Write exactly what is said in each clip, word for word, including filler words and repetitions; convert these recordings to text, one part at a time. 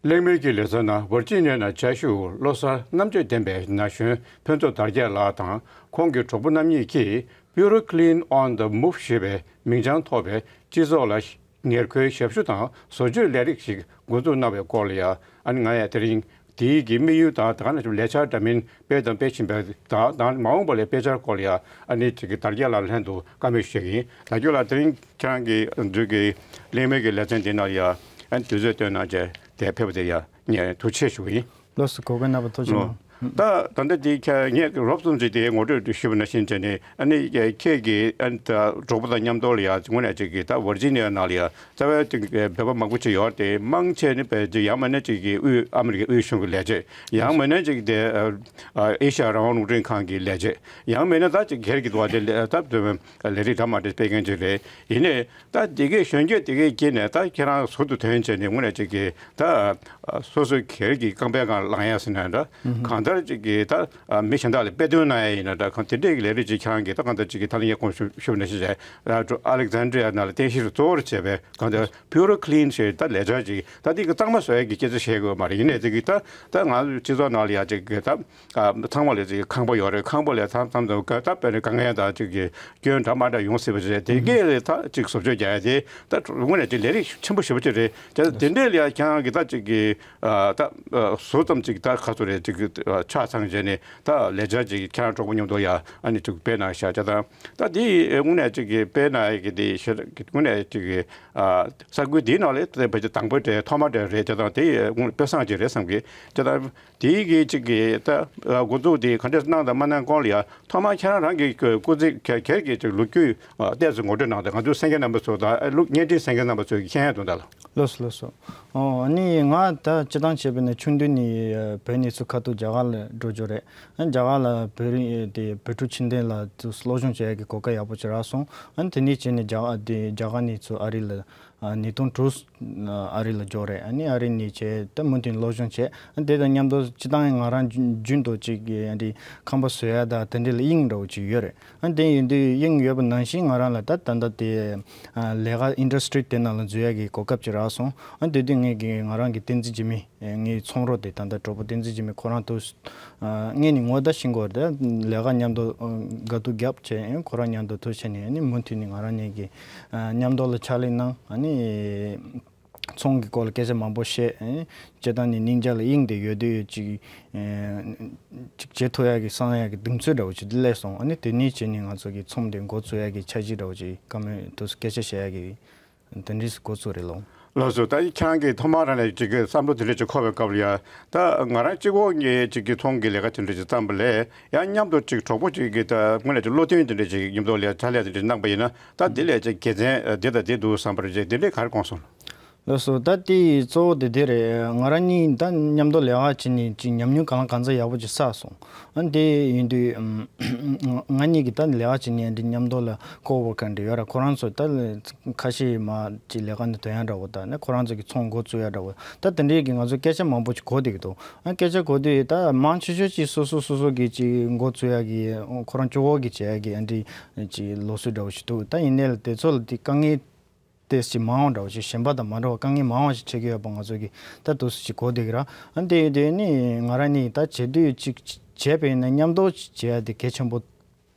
གླེང་མོལ་གྱི་ལེ་ཚན་ནང་ཝར་ཇི་ནི་ཡ་ནས་བཅའ་བཞུགས་བློ་གསར་རྣམ་དཔྱོད་ལྡན་པའི་ན་གཞོན་ཕུན་ཚོགས་དར་རྒྱས་ལགས་དང་ཁོང་གི་གྲོགས་པོ་རྣམ་གཉིས་ཀྱིས་Puro Clean on the Move ཞེས་པའི་མིང་བྱང་ཐོགས་པའི་སྤྱི་ཚོགས་ལ་ཉེར་མཁོའི་ཞབས་ཞུ་དང་བཟོ་བཅོས་ལས་རིགས་ཤིག་འགོ་འཛུགས་གནང་བའི་སྐོར་ལ་ཡང་ཨ་ནི་ང་ཡང་དེ་རིང་དེའི་གི་དམིགས་ཡུལ་དང་ད་ག་ནང་བཞིན་ལས་འཆར་འདྲ་མིན་སྤེལ་དང་སྤེལ་བཞིན་པའི་དང་དང་མ་འོངས་པ་ལ་སྤེལ་འཆར་སྐོར་ལ་ཡང་ཨ་ནི་དེ་གི་དར་རྒྱས་ལགས་ལྷན་དུ་བཀའ་མོལ་ཞུ་གི་ཡིན། དར་རྒྱས་ལགས་དེ་རིང་ཁྱེད་རང་གི་འདུས་ཀྱི་གླེང་མོལ་གྱི་ལེ་ཚན་འདི་ནང་ལ་ཡང་ཨ་ནི་དུས་ཚོད་བཏོན་གནང་བྱས་དེ་ཕེབས་པ་དེ་ཡང་ངས་ཐུགས་རྗེ་ཆེ་ཞུ་གི་ཡིན། ལགས་སོ། གོ་སྐབས་གནང་བ་ཐུགས་རྗེ་གནང་། ད་ད་ལྟ་འདི་ཁྱེད་ངས་རོབ་ཙམ་ཅིག་དེ་ངོ་སྤྲོད་ཞུས་པ་ནང་བཞིན་བྱས་ནས་ཨ་ནི་ཁྱེད་ཀྱིས་ཨ་ནི་ད་གྲོགས་པོ་དང་མཉམ་དུ་ལ་ཡང་དངོས་གནས་ཅིག་གི་ད་ཝར་ཇི་ནི་ཡ་ནང་ལ་ཡང་རྩ་བའི་ཅིག་བོད་པ་མང་པོ་ཅིག་ཡོད་དེ་མང་ཆེ་ནི་བས་ཅིག་ཡང་མིན་ན་ཅིག་གི་དབུས་ཨ་མི་རི་ཀའི་དབུས་གཞུང་གི་ལས་བྱེད་ཡང་མིན་ན་ཅིག་དེ་ཨེ་ཤ་ཡ་རང་དབང་རླུང་འཕྲིན་ཁང་གི་ལས་བྱེད་ཡང་མིན་ན་ད་ཅིག་སྒེར་གྱི་འདུག་བ་དེ་ལས་ད་ལས་རིགས་འདྲ་མ་འདྲ་སྤེལ་མཁན་ཅིག་རེད། ཡིན་ནའི་ད་དེ་གའི་གཞོན་སྐྱེས་དེ་གའི་དཀྱིལ་ནས་ད་ཁྱེད་རང་ཟུར་དུ་ཐོན་བྱས་ནས་དངོས་གནས་ཅིག་གི་ད་སོ་སོའི་སྒེར་གྱི་རྐང་པའི་སྒང་ལངས་ཡ་ཟེར་ན་འདྲ་གང་ལྟར་ཅིག་གི་ད་མི་གཞན་དག་ལ་དཔེ་སྟོན་གནང་ཡ་ཡིན་ན་འདྲ་གང་དེ་འདྲས་ཀྱི་ལས་རིགས་ཅིག་ཁྱེད་རང་གིས་ད་གང་ལྟར་ཅིག་གི་ད་ལན་ཡ་གོང་ཞུ་ཞུ་ནས་ཤེས་བྱས་ཨ་ལེག་ཛན་ཌི་རི་ཡ་ནང་ལ་རྟེན་གཞི་རུ་གཙོ་བོར་བྱས་པའི་གང་ལྟར་Puro Clean ཞེས་ད་ལས་འཆར་ཅིག་ད་དེ་གི་གཙང་མ་བཟོ་ཡ་གི་སྐད་ཆ་བཤད་དགོས་མ་རེད། ཡིན་ནའི་དེ་གི་ད་ད་ང་ཚོའི་སྤྱི་ཚོགས་ནང་ལ་ཡ་ཅིག་གི་ད། ཨ་ཚང་མ་ལ་ཅིག་ཁང་པ་ཡོད་རེད། ཁང་པ་ལ་མཚམས་མཚམས་དུ་ད་དཔེར་ན་དཀའ་ངལ་དང་ཅིག་གི་སྐྱོན་འདྲ་མ་འདྲ་ཡོང་སྲིད་པ་ཅིག་རེད། དེ་གས་ལ་ད་ཅིག་བཟོ་བཅོས་རྒྱག་ཡ་དེ་ད་དངོས་གནས་ཅིག་ལས་རིགས་ཆེན་པོ་ཞེ་པོ་ཅིག་རེད། དེ་དེ་འདྲས་ལ་ཡ་ཁྱེད་རང་གི་ད་ཅིག་གི་ཨ་ད་ཨ་ཟུར་ཙམ་ཅིག་ད་ག་ཚོད་རེད་ཅིག་གི་ཨ་ཆ་ཚང་བྱས་ནས་ད་ལས་འཆར་ཅིག་ཁྱེད་རང་གྲོགས་པོ་མཉམ་དུ་ཡ་ཨ་ནི་ཅིག་སྤེལ་གནང་ཤག་ཅིག་ད་ད་དེ་དངོས་གནས་ཅིག་གི་སྤེལ་གནང་ཡ་གི་དེ་ཤེས་དངོས་གནས་ཅིག་གི་ཨ་ས་ཁུལ་དེའི་ནང་ལ་ད་ཕལ་ཆེར་དང་པོ་རེད། ཐོག་མ་རེད་རེད། ཅིག་ད་དེ་དངོས་གནས་དཔེ་བཟང་ཅིག་རེད་བསམ་གི་ཅིག་ད། དེའི་གི་ཅིག་གི་ད་འགོ་འཛུགས་དེ་ག་འདྲས་གནང་དང་མ་གནང་སྐོར་ལ་ཡ་ཐོག་མར་ཁྱེད་རང་རང་གི་སྐུ་ཚེ་ག་གེར་གྱི་ཅིག་ལོ་རྒྱུས་ཏོག་ཙམ་ངོ་སྤྲོད་གནང་དང་། ང་ཚོའི་གསན་མཁན་རྣམ་པ་ཚོ་དང་ལོ་བརྙན་འཕྲིན་གསན་མཁན་རྣམ་པ་ཚོས་ཀྱི་མཁྱེན་ཡ་དོན་དག་ལ། ལགས་སོ་ལགས་སོ། ཨོ་ཨ་ནི་ང་ད་སྤྱི་བཏང་བྱས་པ་ཡིན་ན་ཆུང་དུས་ནས་བོད་ནས་ཚུར་ཁ་ཐུག་རྒྱ་གར་ལ་འགྲོ་རྒྱུ་རེད། ཨ་རྒྱ་གར་ལ་བོད་རིགས་དེ་བོད་ཕྲུག་ཆུང་ལྡན་ལ་སློབ་སྦྱོང་བྱེད་ཡ་གི་གོ་སྐབས་ཡག་པོ་ཅིག་རག་སོང་། ཨ་དེ་ནས་བྱས་ནས་རྒྱ་གར་དེ་རྒྱ་གར་ནས་ཚུར་ཨ་རི་ལ། ཉིས་སྟོང་དྲུག་ཨ་རི་ལ་འབྱོར་རེད། ཨ་ནི་ཨ་རི་ནས་བྱས་ད་མུ་མཐུད་སློབ་སྦྱོང་བྱས། ཨ་དེ་དང་མཉམ་དུ་སྤྱི་བཏང་ང་རང་རྒྱུན་དུ་ཅིག་ཨ་འདི་ཁང་པ་བཟོ་ཡ་དང་དེ་འདྲ་ལ་དབྱིངས་འདྲ་བོ་ཅིག་ཡོད་རེད། ཨ་དེ་ཡིན་དུས་དབྱིངས་ཡོད་པ་ནང་བཞིན་ང་རང་ལ་ད་ད་ལྟ་དེ་ལས་ཀ་ཨིན་ཌ་སི་ཊི་རི་དེ་ནང་ལ་འཛུལ་ཡ་གི་གོ་སྐབས་ཅིག་རག་སོང་། ཨ་དེ་དུས་ངས་ཀྱི་ང་རང་གི་བསྟན་འཛིན་འཇིགས་མེད། ངའི་ཚོང་རོགས་དེ་ད་ལྟ་གྲོགས་པོ་བསྟན་འཛིན་འཇིགས་མེད་ཁོ་རང་དུ། ངས་ནི་ངོ་ད་ཤེས་ཀྱི་ཡོད་རེད། ལས་ཀ་མཉམ་དུ་དགའ་སྡུག་རྒྱབ་བྱས་ཁོ་རང་མཉམ་དུ་ཐུག་བྱས་ནས་ནི་མུ་མཐུད་ནས་ང་རང་གཉིས་ཀྱིས་མཉམ་དུ་ལ་ཕྱག་ལས་གནང་། ཨ་ནི་ཚོང་གི་སྐོར་ལ་སྐད་ཆ་མང་པོ་བཤད། སྤྱིར་བཏང་ནི་སྙིང་རྗེ་ལ་དབྱིངས་དེ་ཡོད་དུས་ཅིག་ཅིག་བྱེད་ཐུབ་ཡག་གི་བསམ་ཡག་གི་གདེང་ཚོད་འདྲ་བོ་ཅིག་སླེབས་སོང་། ཨ་ནི་དེ་ནས་བྱས་ནས་ང་ཚོ་གི་ཚོང་དེ་འགོ་བཙུགས་ཡག་གི་འཆར་གཞི་འདྲ་བོ་ཅིག་བཀའ་མོལ་དུ་སྐད་ཆ་བཤད་ཡག་གི་དེ་འདྲའི་འགོ་ཚུགས་རེད་ལོ། ལགས་སོ། ད་ཁྱེད་རང་གིས་ཐོག་མར་རང་ནས་ཅིག་གི་བསམ་བློ་དེ་འདྲ་ཅིག་འཁོར་བའི་སྐབས་ལ་ཡ། ད་ང་རང་གཅིག་པོ་ངས་ཅིག་གི་ཚོང་གི་ལས་ཀ་དེ་འདྲ་ཅིག་བརྩམས་པ་ལས་ཡང་མཉམ་དུ་ཅིག་གྲོགས་པོ་ཅིག་གིས་ད་དངོས་གནས་ཅིག་བློ་མཐུན་དེ་འདྲ་ཅིག་མཉམ་དུ་ལས་ཕྱག་ལས་དེ་འདྲ་གནང་པ་ཡིན་ན་ད་དེ་ལས་ཅིག་དགེ་མཚན་འདི་དང་འདི་འདུག་བསམ་པར་ཅིག་དེ་འདྲས་ག་རེ་དགོངས་སོང་། ལགས་སོ། ད་དེ་གཙོ་བོ་དེ་དེ་རེད། ང་རང་གཉིས་ད་མཉམ་དུ་ལས་ཀ་བྱས་ནས་ཅིག་ཉམས་མྱོང་གང་ལ་གང་འཚམ་ཡག་པོ་ཅིག་བསགས་སོང་། ཨ་དེ་ཡིན་དུས་ང་གཉིས་ཀྱིས་ད་ལས་ཀ་བྱེད་མཁན་འདི་མཉམ་དུ་ལ་ཀོ་ཝོར་ཀར་འདྲ་ཡོད་ར། ཁོ་རང་ཚོ་ད་ཁ་ཤས་མ་ཅིག་ལས་ཀ་འདི་དོན་ཡག་འདྲ་བོ་ད་ནི་ཁོ་རང་ཚོ་གི་ཚོང་འགོ་བཙུགས་ཡག་འདྲ་བོ་ད་དེ་འདྲའི་གི་ང་ཚོ་སྐད་ཆ་མང་པོ་ཅིག་གོ་བསྡད་ཀྱི་འདུག་ཨ་སྐད་ཆ་གོ་དུས་ད་མང་ཆེ་ཤོས་ཅིག་སོ་སོ་སོ་སོ་གི་ཅིག་འགོ་བཙུགས་ཡག་གི་ཁོ་རང་གཅིག་པོ་གི་བྱེད་ཡག་གི་ཨ་འདྲའི་ཅིག་ལུགས་སྲོལ་འདྲ་བོ་ཞིག་འདུག་ད་ཡིན་ནའི་ལ་དེ་ཚོ་ལ་དེ་དཀའ་ངལ་ཏོག་ཙམ་མང་བ་འདྲ་བོ་ཞིག་གཞན་པ་དང་མ་འདྲ་བ་དཀའ་ངལ་མང་བ་ཞིག་འཕྲད་ཀྱི་ཡོད་པ་ང་ཚོ་གིས་ད་ཏོག་ཙམ་ཅིག་གོ་བསྡད་ཀྱི་ར། ཨ་དེ་དེ་ནི་ང་རང་ནི་ད་བྱེད་དུས་ཅིག་བྱས་པ་ཡིན་ན་མཉམ་དུ་བྱེད་ཡ་དེ་གལ་ཆེན་པོ་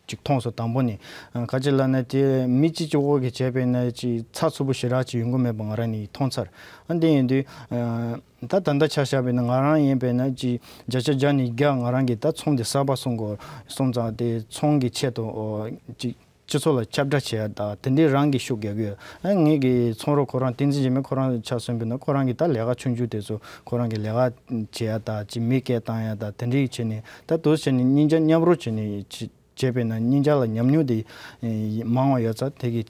ཅིག་མཐོང་སོང་། དང་པོ་ནི་ཨ་ག་ཅི་ལབ་ན་དེ་མི་གཅིག་གཅིག་པོ་གིས་བྱས་པ་ཡིན་ན་ཅིག་ཚགས་ཚུད་པོ་ཞེ་དྲག་ཅིག་ཡོང་གི་མེད་པ་ང་རང་ནི་མཐོང་ཚར། ཨ་དེ་ཡིན་དུས་ཨ་ད་ད་ལྟ་ཆ་བཞག་པ་ཡིན་ན་ང་རང་ཡིན་པ་ཡིན་ན་ཅིག་བརྒྱ་ཆ་བརྒྱ་ནས་བརྒྱ་ང་རང་གིས་ད་ཚོང་དེ་གསར་པ་སོང་གོ་སོང་ཙང་དེ་ཚོང་གི་ཆེད་དུ་ཨོ་ཅིག་སྤྱི་ཚོགས་ལ་ཁྱབ་བསྒྲགས་བྱེད་ཡ་དང་དེ་འདྲའི་རང་གི་ཤུགས་རྒྱག་གི་ཡོད། ཨ་ངེད་ཀྱི་ཚོང་རོགས་ཁོ་རང་བསྟན་འཛིན་འཇིགས་མེད་ཁོ་རང་ཆ་མཚོན་པ་ཡིན་ན་ཁོ་རང་གི་ད་ལས་ཀ་ཆུང་ཆུང་དེ་ཚོ་ཁོ་རང་གི་ལས་ཀ་བྱེད་ཡ་དང་ཅིག་མི་སྐད་བཏང་ཡ་དང་དེ་འདྲའི་བྱས་ནས་ད་དུས་བྱས་ནས་སྙིང་རྗེ་མཉམ་རུབ་བྱས་ནས་ཅིག་བྱས་པས་ན་སྙིང་རྗེ་ལ་ཉམས་མྱོང་དེ་མང་བ་ཡོད་ཙང་དེ་གི་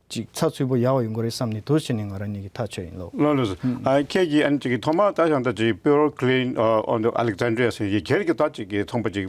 ཅིག་ཚགས་ཚུད་པོ་ཡག་པོ་ཡོང་གི་རེད་བསམ་ནས་དུས་བྱས་ནས་ང་རང་གཉིས་ཀྱི་ཐག་ཆོད་ཡིན་ལོ། ལགས་ལགས་སོ། ཨ་ཁྱེད་ཀྱིས་ཨ་ནི་ཅིག་གི་ཐོག་མར་ད་ཡང་ད་ཅིག་Pure Clean on the Alexandria ཟེར་གྱི་སྒེར་གྱི་ད་ཅིག་གི་ཚོང་པ་ཅིག་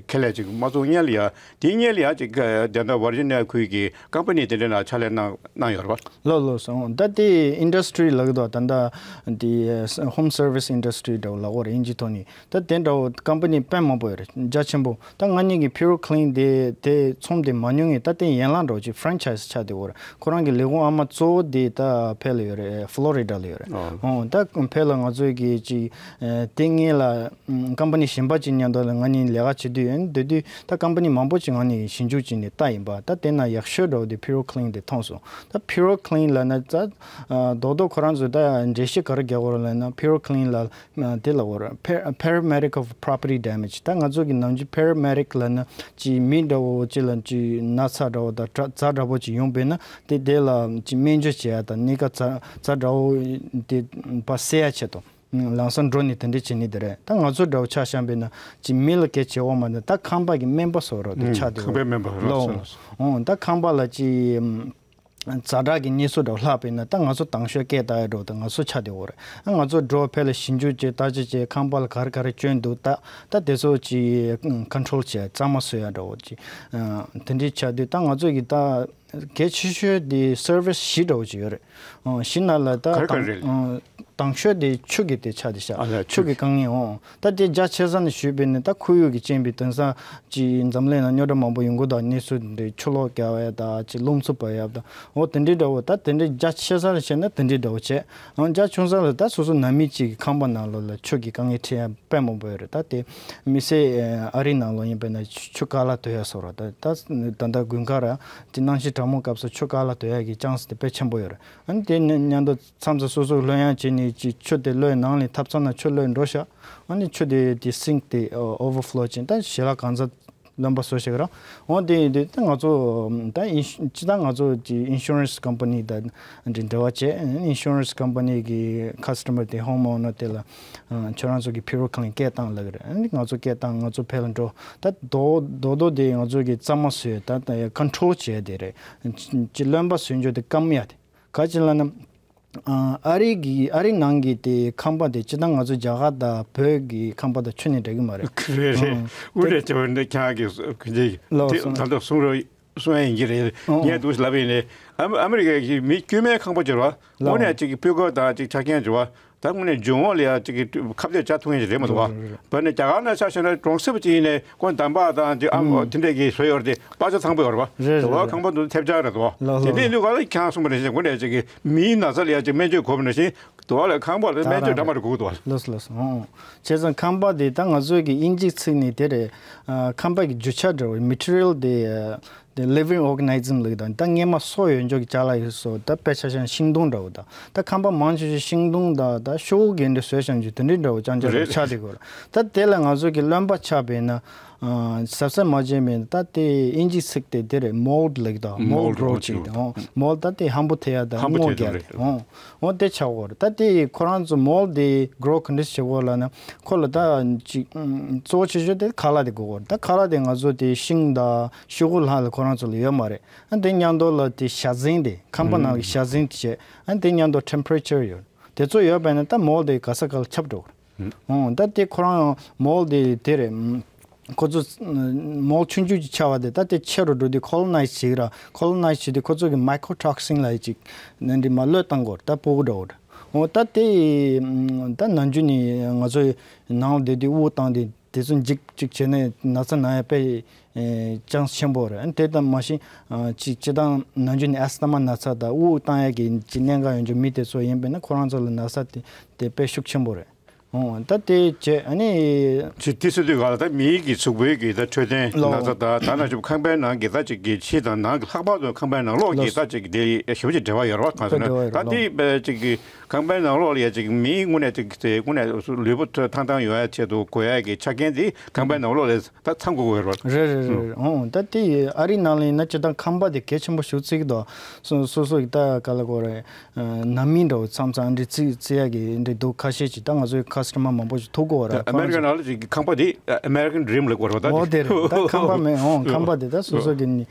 ཁེ་ལས་ཅིག་མ་བཙུགས་སྔོན་ལ་ཡ། དེའི་སྔོན་ལ་ཡ་ཅིག་དེ་འདྲ་ཝར་ཇི་ནི་ཡ་ཁུལ་གྱི་ཀམ་པ་ནི་དེ་འདྲ་ནང་ཕྱག་ལས་གནང་གནང་ཡོད་རེད་པ། ལགས་ལགས་སོ། ད་དེ་industry ལབ་ཀྱི་འདུག་ད་ལྟ་དེ་home service industry འདྲ་བོ་ལབ་དགོས་རེད་དབྱིན་ཇིའི་ཐོག་ནས། ད་དེ་འདྲ་བོ་ཀམ་པ་ནི་དཔེ་མང་པོ་ཡོད་རེད། རྒྱ་ཆེན་པོ། ད་ང་གཉིས་ཀྱི་Pure Clean དེ་དེ་ཚོང་དེ་མ་ཉོ་ངས་ད་དེ་ཡན་ལག་འདྲ་བོ་ཅིག་franchise ཆགས་བསྡད་ཡོད་རེད། ཁོ་རང་གི་ལས་ཁུངས་ཨ་མ་གཙོ་བོ་དེ་ད་ཕལ་ལ་ཡོད་རེད། ཕློ་རི་ཌ་ལ་ཡོད་རེད། ཨོ། ཨོ་ད་ཕལ་ལ་ང་ཚོའི་གི་ཅིག་ཨ་དེ་སྔོན་ལ་ཨམ་ཀམ་པ་ནི་གཞན་པ་ཅིག་མཉམ་དུ་ལ་ང་གཉིས་ལས་ཀ་བྱེད་དུས་ཡིན། དེ་དུས་ད་ཀམ་པ་ནི་མང་པོ་ཅིག་ང་གཉིས་ཞིབ་འཇུག་བྱས་ནས་ལྟ་ཡིན་པ། ད་དེ་ན་ཡག་ཤོས་འདྲ་བོ་དེ་ཕི་རོ་ཀི་ལིན་དེ་མཐོང་སོང་། ད་ཕི་རོ་ཀི་ལིན་ལབ་ན་ད་ཨ་རྡོག་རྡོག་ཁོ་རང་ཚོ་ད་འགྲེལ་བཤད་ག་རེ་རྒྱག་དགོས་རེད་ལབ་ན། ཕི་རོ་ཀི་ལིན་ལ་དེ་ལ་འོ་ར་Par- Paramedic of Property Damage། ད་ང་ཚོ་གི་ནམ་རྒྱུན་པེ་ར་མེ་ཌིག་ལབ་ན་ཅིག་མི་འདྲ་བོ་ཅིག་ལ་ཅིག་ན་ཚ་འདྲ་བོ་དང་དྲ- ཛ་དྲག་པོ་ཅིག་ཡོང་པས་ན། དེ་དེ་ལ་ཅིག་སྨན་བཅོས་བྱེད་ཡ་དང་། གཉིས་ཀ་ཛ- ཛ་དྲག་པོ་དེ་ཕར་སེལ་ཡ་ཆེད་དུ་ལམ་སང་འགྲོ་ནས་དེ་འདྲ་བྱེད་ནི་དེ་རེད། ད་ང་ཚོ་འདྲ་བོ་ཆ་བཞག་པས་ན་ཅིག་མི་ལ་གལ་ཆེ་བ་མ་ནི་ད་ཁང་པ་གི་སྨན་པ་སོགས་རོ་དེ་ཆགས་དེ་ཁང་པའི་སྨན་པ་རོ་ལོ། ཨོ་ད་ཁང་པ་ལ་ཅིག་ཛ་དྲག་གི་གནས་ཚུལ་འདྲ་བོ་ལྷག་པས་ན་ད་ང་ཚོ་དང་ཤོས་སྐད་བཏང་ཡ་འདྲ་བོ་ད་ང་ཚོ་ཆགས་བསྡད་ཡོད་རེད། ང་ཚོ་འགྲོ་ཕར་ལ་ཞིབ་འཇུག་བྱས། བརྟག་དཔྱད་བྱས། ཁང་པ་ལ་ག་རེ་ག་རེ་སྐྱོན་འདུག་ད་ད་དེ་ཚོ་ཅིག་ཀོན་ཊོལ་བྱས། གཙང་མ་བཟོ་ཡ་འདྲ་བོ་ཅིག་དེ་འདྲའི་ཆགས་དུས་ད་ང་ཚོ་གི་ད་གལ་ཆེ་ཤོས་དེ་སར་བིས་བཞི་འདྲ་བོ་ཅིག་ཡོད་རེད། ཨོ་བཞི་ནང་ལ་ད་ག་རེ་ག་རེ་དང་རེད། ཨོ་དང་ཤོས་དེ་ཆུ་གི་དེ་ཆགས་དེ་ཤག་ཨ་ལ་ཆུ་ཆུ་གི་གི་དཀའ་ངལ། ཨོ་ད་དེ་རྒྱ་ཆེ་ས་ནས་ཞུས་པས་ན་ད་ཁོར་ཡུག་གི་རྐྱེན་པས་དེང་སང་ཅིག་འཛམ་གླིང་ནང་རྙོག་དྲ་མང་པོ་ཡོང་གི་འདུག་གནས་ཚུལ་འདི་ཆུ་ལོག་རྒྱག་ཡ་ད་ཅིག་རླུང་འཚུབ་པ་ཡ་ད། འོ་དེ་འདྲའི་འདྲ་བོ་ད་དེ་འདྲའི་རྒྱ་ཆེ་ས་ལ་བཤད་ན་དེ་འདྲའི་འདྲ་བོ་བྱས། ཨང་རྒྱ་ཆུང་ས་ལ་ད་སོ་སོ་ནང་མི་གཅིག་གི་ཁང་པ་ནང་ལོགས་ལ་ཆུ་གི་དཀའ་ངལ་འཕྲད་ཡ་དཔེ་མང་པོ་ཡོད་རེད། ད་དེ་མི་སེར་ཨ་རི་ནང་ལོགས་ཡིན་པས་ན་ཆུ་ཆུ་ཀ་ལ་དོད་ཡ་སོགས་ར། ད་ད་ད་ལྟ་དགུན་ཁ་ར་དེ་གནམ་གཤིས་གྲང་མོ་སྐབས་སུ་ཆུ་ཀ་ལ་དོད་ཡ་གི་ཅན་སི་དེ་དཔེ་ཆེན་པོ་ཡོད་རེད། ཨ་ནི་དེ་ནི་མཉམ་དུ་མཚམས་མཚམས་སོ་སོ་ལོན་ཡང་བྱས་ནས་ཅིག་ཆུ་དེ་ལོས་ནང་ལ་ཐབ་ཚང་ནང་ཆུ་ལོས་འགྲོ་ཤག་ཨ་ནི་ཆུ་དེ་དེ་སིང་དེ་ཨོ་ཝར་ཕློ་བྱས། ད་ཞལ་ལག་གང་ཚ་ལོན་པ་བཟོ་ཞིག་ར། འོ་དེ་ཡིན་དུས་ད་ང་ཚོ་ད་ཨིན་ཤུ- སྤྱི་བཏང་ང་ཚོ་ཅིག་ཨིན་ཤུ་རན་སི་ཀམ་པ་ནི་དང་འདྲ་འབྲེལ་བ་བྱས། ཨིན་ཤུ་རན་སི་ཀམ་པ་ནི་གི་ཁ་སི་ཊ་མར་དེ་ཧོམ་ཨོ་ནར་དེ་ལ་ཨ་ཁྱོད་རང་ཚོ་གི་ཕི་རོ་ཀི་ལིན་སྐད་བཏང་ལབ་ཀྱི་རེད། ཨ་ནི་ང་ཚོ་སྐད་བཏང་། ང་ཚོ་ཕར་ལ་འགྲོ། ད་རྡོག་རྡོག་རྡོག་དེ་ང་ཚོ་གི་གཙང་མ་བཟོས། ད་ད་ཀོན་ཊོལ་བྱས་དེ་རེད། ཅིག་རློན་པ་བཟོས་འཇོག་དེ་སྐམ་ཡ་དེ། ག་ཅི་ལབ་ན། ཨ་ཨ་རི་གི་ཨ་རི་ནང་གི་དེ་ཁང་པ་དེ་སྤྱིར་བཏང་ང་ཚོ་རྒྱ་གར་དང་བོད་ཀྱི་ཁང་པ་དང་ཁྱོན་ནས་འདྲ་གི་མ་རེད། རེད་རེད། ཨང་། དབུ་རེད་དེ་བར་འདི་ཁྱང་གི་གི་ལོ་དེ་སོང་ད་ལྟ་གསུང་རོགས་གསུང་ཡ་ཡིན་གྱི་རེད། ཨང་། ངས་འདུག་ལབ་ཡིན་ནས་ཨ་ཨ་མི་རི་ཀ་གི་མི་དཀྱུས་མའི་ཁང་པ་བྱེད་རོགས། ལོ། དངོས་གནས་ཅིག་གི་སྤུས་ཀ་དང་ཅིག་ཆ་རྐྱེན་བྱེད་རོགས། ད་དངོས་གནས་འབྱུང་བ་ལ་ཡ་ཅིག་གི་ཁ་གཏད་བྱ་ཐུབ་མཁན་ཞིག་རེད་མ་གཏོགས། རེད་རེད་རེད། བར་ནས་རྒྱ་གར་ན་ཆ་བཞག་ན་གྲོང་གསེབ་ཅིག་ཡིན་ནས་ཁོ་འདམ་བག་དང་ཅིག་ཨ་ཨུམ་དེ་འདྲས་ཀྱི་བཟོ་ཡོད་རེད་དེ། པ་ཆ་ཚང་པོ་ཡོད་རེད་པ། རེད་རེད་དེ་བ་རེད། ཁང་པ་འདུག་ཐེབས་ཆག་རེད་དོ། ལོ་ལོ། དེ་འདྲས་འདུག་ག་ལ་ཁྱང་གསུངས་པ་ནང་བཞིན་དངོས་གནས་ཅིག་གི་མིའི་ན་ཚ་ལ་ཡ་ཅིག་སྨན་བཅོས་དགོས་པ་ནང་བཞིན་དུ་བ་ལ་ཁང་པ་ལ་སྨན་བཅོས་འདྲ་མ་རེད་དགོས་ཀྱི་འདུག་བ། ལོས་ལོས། ཨོ། བྱས་ཙང་ཁང་པ་དེ་ད་ང་ཚོའི་གི་དབྱིན་ཇིའི་ཚིག་ནས་དེ་རེད། ཨ་ཁང་པ་གི་རྒྱུ་ཆ་འདྲ་བོ་མེ་ཊི་རི་ཡལ་དེ་ཨ་དེ་ལི་ཝིང་ཨོར་ག་ནི་ཛམ་ལབ་ཀྱི། ད་ད་སྔས་མ་སོ་ཡོད་འཇོག་གི་ཅ་ལག་ཡོད་སོ། ད་དཔེ་ཆ་བཞག་ན་ཤིང་སྡོང་འདྲ་བོ། ད་ད་ཁང་པ་མང་ཆེ་ཤོས་ཤིང་སྡོང་དང་ད་ཤོག་གུ་གི་འདྲ་བཟོས་བཞག་རྒྱུ་དེ་འདྲའི་འདྲ་བོ་རྐྱང་རྐྱང་རེད། ཆགས་བསྡད་ཀྱི་ཡོད་རེད། ད་དེ་ལ་ང་ཚོ་གི་རློན་པ་ཆགས་པས་ན། ཨ་གཟབ་གཟབ་མ་བྱས་པས་ན་ད་དེ་དབྱིན་ཇིའི་ཚིག་དེ་དེ་རེད། མོལ་ཌི་ལབ་ཀྱི་འདུག་མོལ་ཌི་མོལ་ཌི་གྲོ་ཅིག་དང་། ཨོ་མོལ་ཌི་ད་དེ་ཧམ་པོ་ཐེབས་ཡ་དང་ཧམ་པོ་སྔོ་ཐེབས་རྒྱག་དེ། ཨོ་འོ་དེ་ཆགས་ཀྱི་ཡོད་རེད། ད་དེ་ཁོ་རང་ཚོ་མོལ་ཌི་དེ་གྲོ་ག་འདྲ་བྱེད་དགོས་ལབ་ན། ཁོ་ལ་ད་ཅིག་ཨ་གཙོ་བོ་ཆེ་ཤོས་དེ་ཁ་ལག་དེ་དགོས་ཀྱི་ཡོད་རེད། ད་ཁ་ལག་དེ་ང་ཚོ་དེ་ཤིང་དང་ཤོག་གུ་ལྷག་ལ་ཁོ་རང་ཚོ་ལ་ཡོད་མ་རེད། ཨ་དེ་མཉམ་དུ་ལ་དེ་བཞའ་ཚན་དེ་ཁང་པ་ནང་གི་བཞའ་ཚན་དེ་བྱས། ཨ་དེ་མཉམ་དུ་ཊེམ་པ་རེ་ཅར་ཡོད། དེ་ཚོ་ཡོད་པས་ན་ད་མོལ་ཌི་དེ་ག་ས་ག་ལ་ཁྱབ་འགྲོ་གི་རེད། ཨོ་ད་དེ་ཁོ་རང་མོལ་ཌི་དེ་དེ་རེད། ཁོ་ཚོ་མོལ་ཌི་ཆུང་ཆུང་ཅིག་ཆགས་པ་དེ་ད་དེ་ཆེ་རུ་འགྲོ་དུས་ཁོ་ལོ་ནའི་ཛི་བྱེད་ཀྱི་ར། ཁོ་ལོ་ནའི་ཛི་བྱེད་དུས་ཁོ་ཚོ་གི་མའི་ཀྲོ་ཊོག་སིན་ལབ་ཡ་ཅིག་ནང་འདྲི་མ་གློད་བཏང་དགོས་རེད། ད་སྤུ་གུ་འདྲ་བོ་རེད། ཨོ་ད་དེ་ད་ནམ་རྒྱུན་ནས་ང་ཚོ་ནང་ལ་བསྡད་དུས་དབུགས་བཏང་དུས་དེ་ཚོ་འཇིག་ཅིག་བྱས་ནས་ན་ཚ་ན་ཡ་དཔེ་ཅན་སི་ཆེན་པོ་རེད། དེ་ལྟར་མ་ཤེས་ཅིག་སྤྱིར་བཏང་ནམ་རྒྱུན་ནས་ཨེས་ཐ་མ་ན་ཚ་དང་དབུགས་བཏང་ཡ་གི་ཅིག་གནད་འགག་ཡོད་འཇོག་མི་དེ་ཚོ་ཡིན་པས་ན་ཁོ་རང་ཚོ་ལ་ན་ཚ་དེ་དེ་དཔེ་ཤུགས་ཆེན་པོ་རེད། ཨོ་ད་དེ་བྱས་ཨ་ནི། ཅི་དེ་སྲིད་དུས་ག་ལ་ད་མིའི་གི་གཟུགས་པོའི་གི་ད་འཕྲོད་བསྟེན་ལོ། ན་ཚ་ད་ད་ན་ཅིག་ཁང་པའི་ནང་གི་ད་ཅིག་གི་ཕྱི་དང་ནང་གི་ལྷག་པར་དུ་ཁང་པའི་ནང་ལོགས་ཀྱི་ལོ། ད་ཅིག་དེ་ཞེ་པོ་ཅིག་འབྲེལ་བ་ཡོད་རེད་བ། གང་ཟེར་ན་འབྲེལ་བ་ཡོད་རེད་ད་དེ་ཅིག་གི་ཁང་པའི་ནང་ལོགས་ལ་ཡ་ཅིག་མིའི་དངོས་གནས་ཅིག་དེ་དངོས་གནས་ལུས་པོ་ཐང་ཐང་ཡོང་ཡ་ཆེད་དུ་དགོས་ཡ་གི་ཆ་རྐྱེན་དེ་ཁང་པའི་ནང་ལོགས་ལ་ད་ཚང་དགོས་ཀྱི་ཡོད་རེད་བ། རེད་རེད་རེད་རེད། ཨོ་ད་དེ་ཨ་རི་ནང་ལ་ཡིན་ན་སྤྱིར་བཏང་ཁང་པ་དེ་གལ་ཆེན་པོ་ཞེ་པོ་བརྩི་གི་འདུག་སོ་སོ་སོ་གི་ད་ག་ལ་གོ་རེད། ནང་མི་འདྲ་བོ་མཚམས་མཚམས་འདྲ་བརྩི་བརྩི་ཡ་གི་འདྲ་འདུག་ཁ་ཤས་ཅིག་ད་ང་ཚོའི་ཁ་སི་ཊ་མར་མང་པོ་ཞིག་ཐུག་གི་ཡོད་རེད། ཨ་མེ་རི་ཀའི་ནང་ལ་ཅིག་ཁང་པ་དེ་ཨ་མེ་རི་ཀན་ཌི་རིམ་ལབ་དགོས་རེད་བ། ད་འོ་དེ་རེད། ད་ཁང་པ་མེད། ཨོ་ཁང་པ་དེ་ད་སོ་སོ་གི་